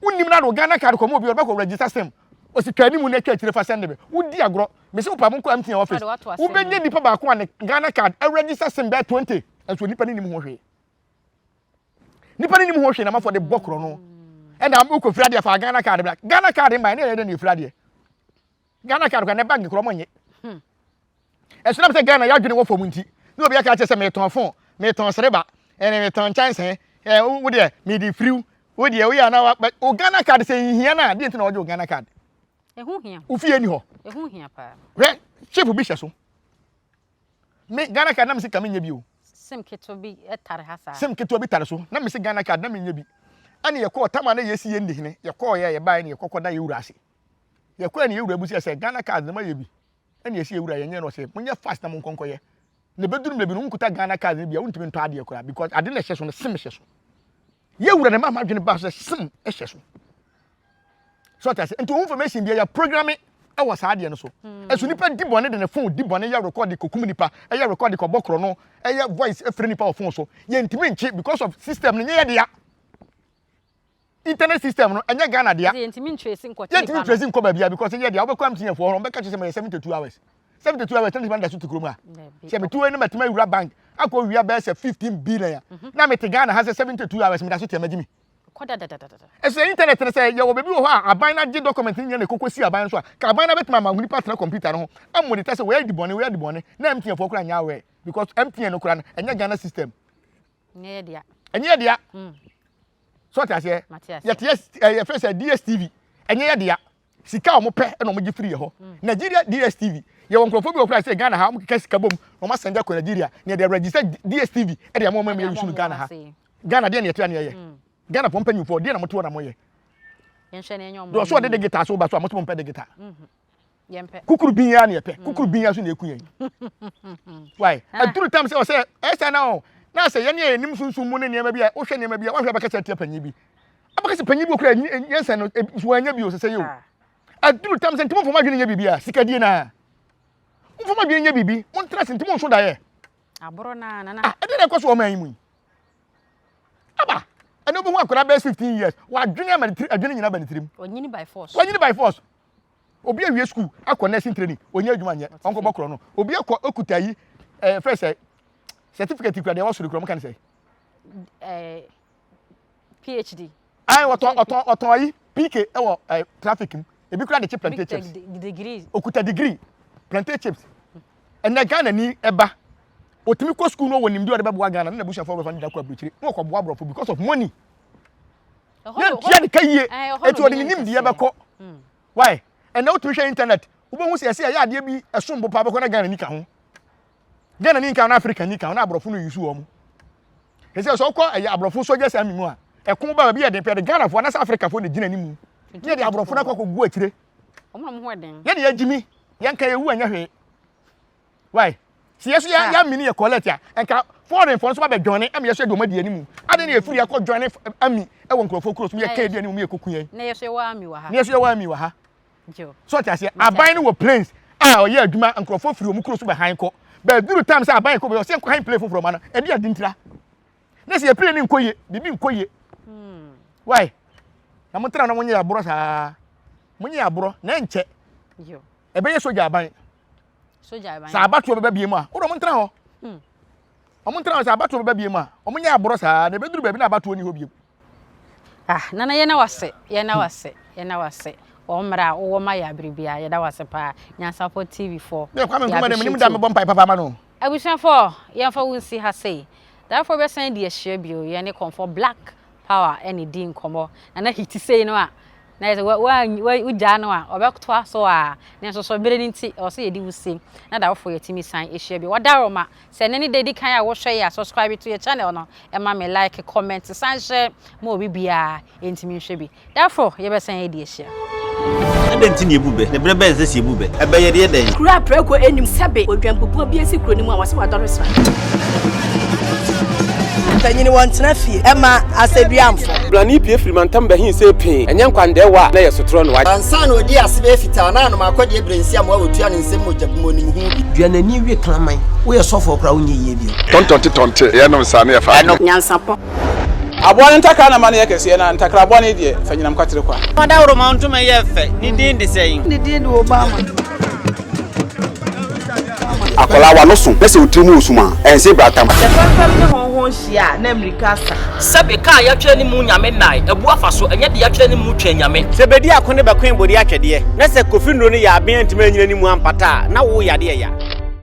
Speaker 1: Wonnim na de wo Ghana card kɔma obi, ɔde bɛkɔ register SIM. Ɔsi twa anim na atwa akyire fa sɛnde me. Wodi agorɔ. Mese wo pa monkɔ MTN office. Wobɛnya nipa baako a ne Ghana card register SIM bɛyɛ 20. Nso nipa no nim ho hwee. Nipa no nim ho hwee na amafo de bɔ korɔ no. Ɛna wokɔ firi adeɛ fa Ghana card bra. Ghana card mba ɛne ɛyɛ dɛ na efiri adeɛ. Ghana card kora ne bank korɔ mo nye. Ɛso nam sɛ Ghana yɛadwene wɔ fam nti na obi aka kyerɛ sɛ metɔn phone, metɔn sereba, ɛne metɔn nkyɛnsee, ɛ wo deɛ mede firiw, wo deɛ woyɛ ana wa o Ghana card sɛ nhia no a deɛ nti na wɔgye o Ghana card.
Speaker 2: Ɛho hia.
Speaker 1: Wo fie ni hɔ.
Speaker 2: Ɛho hia paa.
Speaker 1: Hwɛ chip bi hyɛ so. Me Ghana card na me se ka menyɛ bi o.
Speaker 2: Sim ketewa bi tare ha saa.
Speaker 1: Sim ketewa bi tare so na me se Ghana card na menyɛ bi. Ɛne yɛkɔɔ tam a na yɛsi yɛn di hene yɛkɔɔ yɛ yɛbaeɛ ne yɛkɔkɔ da yɛwura ase. Yɛkɔɛ ne yɛwura busia sɛ Ghana card na mayɛ bi. Ɛne yɛsi yɛwura yɛnyɛ no ɔsɛ monyɛ fast na monkɔnkɔyɛ. Na ɛbɛduru mmerɛ bi no wonkuta Ghana card no bi a wontumi ntɔ adeɛ koraa because ade na ɛhyɛ so no sim hyɛ so. Yɛwura na ɛma m'adwene baa so sɛ sim hyɛ so. So ɔte ase nti ohun information bi yɛ programme ɛwɔ saa adeɛ no so. Ɛso nipa di bɔne de ne phone di bɔne yɛ record kokum nipa ɛyɛ record kɔbɔ korɔ no ɛyɛ voice efiri nipa wɔ phone so yɛntumi nkye because of system no nyɛ yɛ dea. Internet system no ɛnyɛ Ghana dea.
Speaker 2: Yɛntumi ntrace nkɔ nipa
Speaker 1: no. Yɛntumi ntrace nkɔ baabi a because ɛnyɛ dea wobɛkɔ MTN foɔ hɔ no wɔbɛka kyerɛ sɛ mɛyɛ 72 hours. 72 hours na nipa no da so te kurom ha. Sɛ mete hɔ yi na matumi awura bank akɔ wia bɛyɛ sɛ 15 billion a na mete Ghana ha sɛ 72 hours meda so te a magye mi.
Speaker 2: Kɔ dadadadada.
Speaker 1: Ɛsɛ internet no sɛ yɛwɔ baabi wɔ hɔ a aban no agye document no nyinaa na ɛkɔkɔ si aban no so a, ka aban no abɛtumi ama onipa atena computer no ho amonitor sɛ wei adi bɔne, wei adi bɔne, na MTN foɔ koraa nyɛ aware because MTN no koraa no ɛnyɛ Ghana system.
Speaker 2: Ɛnyɛ yɛ dea.
Speaker 1: Ɛnyɛ yɛ dea. So ɔte aseɛ?
Speaker 2: Mate aseɛ.
Speaker 1: Yɛte yɛ yɛfrɛ sɛ DSTV ɛnyɛ yɛ dea. Sika a wɔpɛ na wɔgye firi yɛ hɔ. Nigeria DSTV yɛwɔ nkurɔfoɔ bi wɔ koraa sɛ Ghana ha wɔkeka sika bom na wɔn asɛnde akɔ Nigeria na yɛde register DSTV ɛde ama wɔn ama yɛyi so no Ghana ha. Ghana deɛ na yɛte a na yɛyɛ. Ghana foɔ mpanyinfoɔ deɛ na mote hɔ na moyɛ. Deɛ ɔsɛ ɔde digital so ba so a mote mo mpɛ digital. Kukuru bin ya na yɛpɛ. Kukuru bin ya so na eku yɛn. Why? Aduru tam sɛ ɔsɛ ɛsɛ na ɔ. Na sɛ yɛn a yɛnim sunsum mu ne nneɛma bi a wohwɛ nneɛma bi a woahwɛ abɛkasa atia panyin bi. Abɛkasa panyin bi okura nyansa no so wanya bi o sɛ sɛ yɛ o. Aduru tam sɛ nti momfa mo adwene nyɛ biribi a sikadie na. Momfa mo adwene nyɛ biribi. Montena ase nti monso daeɛ.
Speaker 2: Aboro na nana.
Speaker 1: Ah, ɛdeɛ na ɛkɔ so wɔ ɔman yi mu yi. Aba, ɛna wobɛhu akwadaa bɛyɛ 15 years, wadwene ama ne tiri, adwene nyinaa ba ne tirim.
Speaker 2: Ɔnyini by force.
Speaker 1: Wanyini by force. Obi awie school akɔ nursing training, ɔnyɛ adwuma nyɛ, ɔnkɔbɔ korɔ no. Obi akɔ okuta yi, ɛɛ fɛ sɛ certificate kura deɛ ɛwɔ soro kura, wɔn ka ne sɛ.
Speaker 2: Ɛɛ PhD.
Speaker 1: Ayi ɔtɔn ɔtɔn ɔtɔn ayi PK ɛwɔ ɛɛ traffic mu. Ebi kura de kye plantain chips.
Speaker 2: Degree.
Speaker 1: Okuta degree plantain chips. Ɛnɛ Ghana ni ɛba. Otumi kɔ school no wɔ nimdeɛ ɔde bɛboa Ghana ne n'abusuafoɔ bɛfa ne da kɔ aburukyire na ɔkɔboa aborɔfo because of money. Yɛntua ne ka yie eti ɔde ne nimdeɛ bɛkɔ. Why? Ɛnɛ wotumi hwɛ internet wobɛhu sɛ yɛsɛ yɛyɛ adeɛ bi ɛsom bo paa bɛkɔ na Ghana ni ka ho. Ghana ni nka ho na Africa ni ka ho na aborɔfo no yusu wɔn. Ɛsɛ sɛ ɔkɔ ɛyɛ aborɔfo soldiers army mu a ɛko ba baabi yɛ den pɛ de Ghanafoɔ anaasɛ Africafoɔ na gyina anim. Ne yɛde aborɔfo no akɔ akɔgu akyire. Yɛde yɛgyimi yɛnka yɛwu anyɛ hwee. Why? Sɛ yɛso yɛ yɛ amini yɛ collect a, nka foreign fo nso ba bɛ join ɛmi yɛso yɛ de wɔn adi anim. Adi na yɛfiri yɛkɔ join ami ɛwɔ nkurɔfoɔ kuro so yɛ kɛ di anim yɛ koku yɛn.
Speaker 2: Na yɛso yɛ wɔ ami wɔ ha.
Speaker 1: Na yɛso yɛ wɔ ami wɔ ha. So ɔte aseɛ aban no wɔ planes a ɔyɛ adwuma nkurɔfoɔ firi wɔn kuro so bɛ han kɔ. Bɛduru time sɛ aban kɔ bɛ ɔsɛ nkɔ han plane foforɔ ma no ɛde adi ntira. Ne sɛ yɛ plane no nkɔ yie biribi nkɔ yie. Why? Na mo tena na mo nyɛ aborɔ saa. Mo nyɛ aborɔ na ɛnkyɛ. Ɛbɛyɛ sogya aban. Sɛ abatoɔ bɛba bie mu a, wode ɔmo ntena hɔ. Hmm. Ɔmo ntena hɔ sɛ abatoɔ bɛba bie mu a, ɔmo nyɛ aborɔ saa na ɛbɛduru baabi na abatoɔ ni hɔ biem.
Speaker 2: Ah, nana yɛna wase, yɛna wase, yɛna wase. Wɔn mmerɛ a wowɔ ma yɛ abere biara, yɛda wase paa. Nyansapɔ TV foɔ.
Speaker 1: Yɛ Kwame Nkrumah deɛ menim da mebɔ mpae papa ma no.
Speaker 2: Abusuafoɔ, yɛmfa wo nsi ha sei. Dafoɔ bɛsan di ahyia bio, yɛne Kɔmfɔ Black Power ɛna di nkɔmmɔ. Nana hiti sei no a, Na yɛ sɛ wogyaa no a, ɔbɛtoa so a, nanso so bere no nti, ɛwɔ sɛ yɛde wo sie na da foforo yɛatumi san ahyia bio. Wadaroma, sɛ ɛnnɛ ne da edi kan a wohwɛ yɛ a, subscribe to yɛ channel no, ma me like, comment, san hyɛ ma obi biara ntumi nhwɛ bi. Da foforo yɛbɛsan adi ahyia.
Speaker 4: Adɛn nti na yɛbu bɛ? Na berɛ bɛn na ɛsɛ sɛ yɛbu bɛ? Ɛbɛ yɛde yɛ dɛn?
Speaker 5: Kuro a prako nnim sɛbe odwanbubuo bi asi kuro no mu a wɔse wadɔre sra.
Speaker 6: Mpanyin wɔntena fie ɛma asɛduamfo.
Speaker 7: Brane pue firi mantam bɛhe sɛ pee, ɛnyɛ nkwandɛɛwa a na ɛyɛ sotorɔ no.
Speaker 8: Ansa na ɔdii ase bɛyɛ fitaa na anom akɔdeɛ berɛ nsi amoa wɔtua ne nsam mogya bi mu ɔnim ho bi.
Speaker 9: Dua n'ani we kraman. Woyɛ sɔfoɔ koraa wonyɛ yie bio.
Speaker 10: Tɔntɔnte tɔnte, yɛnom saa na yɛfa
Speaker 5: adwene. Nyansapɔ.
Speaker 7: Aboa no ntakra na ma no yɛ kɛseɛ, na ntakra bɔne deɛ, fa nyinam kwatere kwa.
Speaker 11: Ɔdawuroma ntoma yɛ fɛ, ne din de sɛn?
Speaker 6: Ne din de Obama.
Speaker 12: Akwadaa w'ano so na sɛ wo tiri mu wɔ sum a, ɛnse bratam.
Speaker 13: Sɛ fɛmfɛm ne hɔnhɔn hyia a, na mmirika asa.
Speaker 11: Sɛbe ka a yɛatwerɛ ne mu Nyame nnae, abu afa so, ɛnyɛ deɛ yɛatwerɛ ne mu Twɛn Nyame.
Speaker 14: Sɛ bedi ako ne bɛkoe bode atwɛdeɛ, na sɛ Kofi nnuro no yɛ aben antumi anyina ne mu ampata a, na wo yadeɛ ya.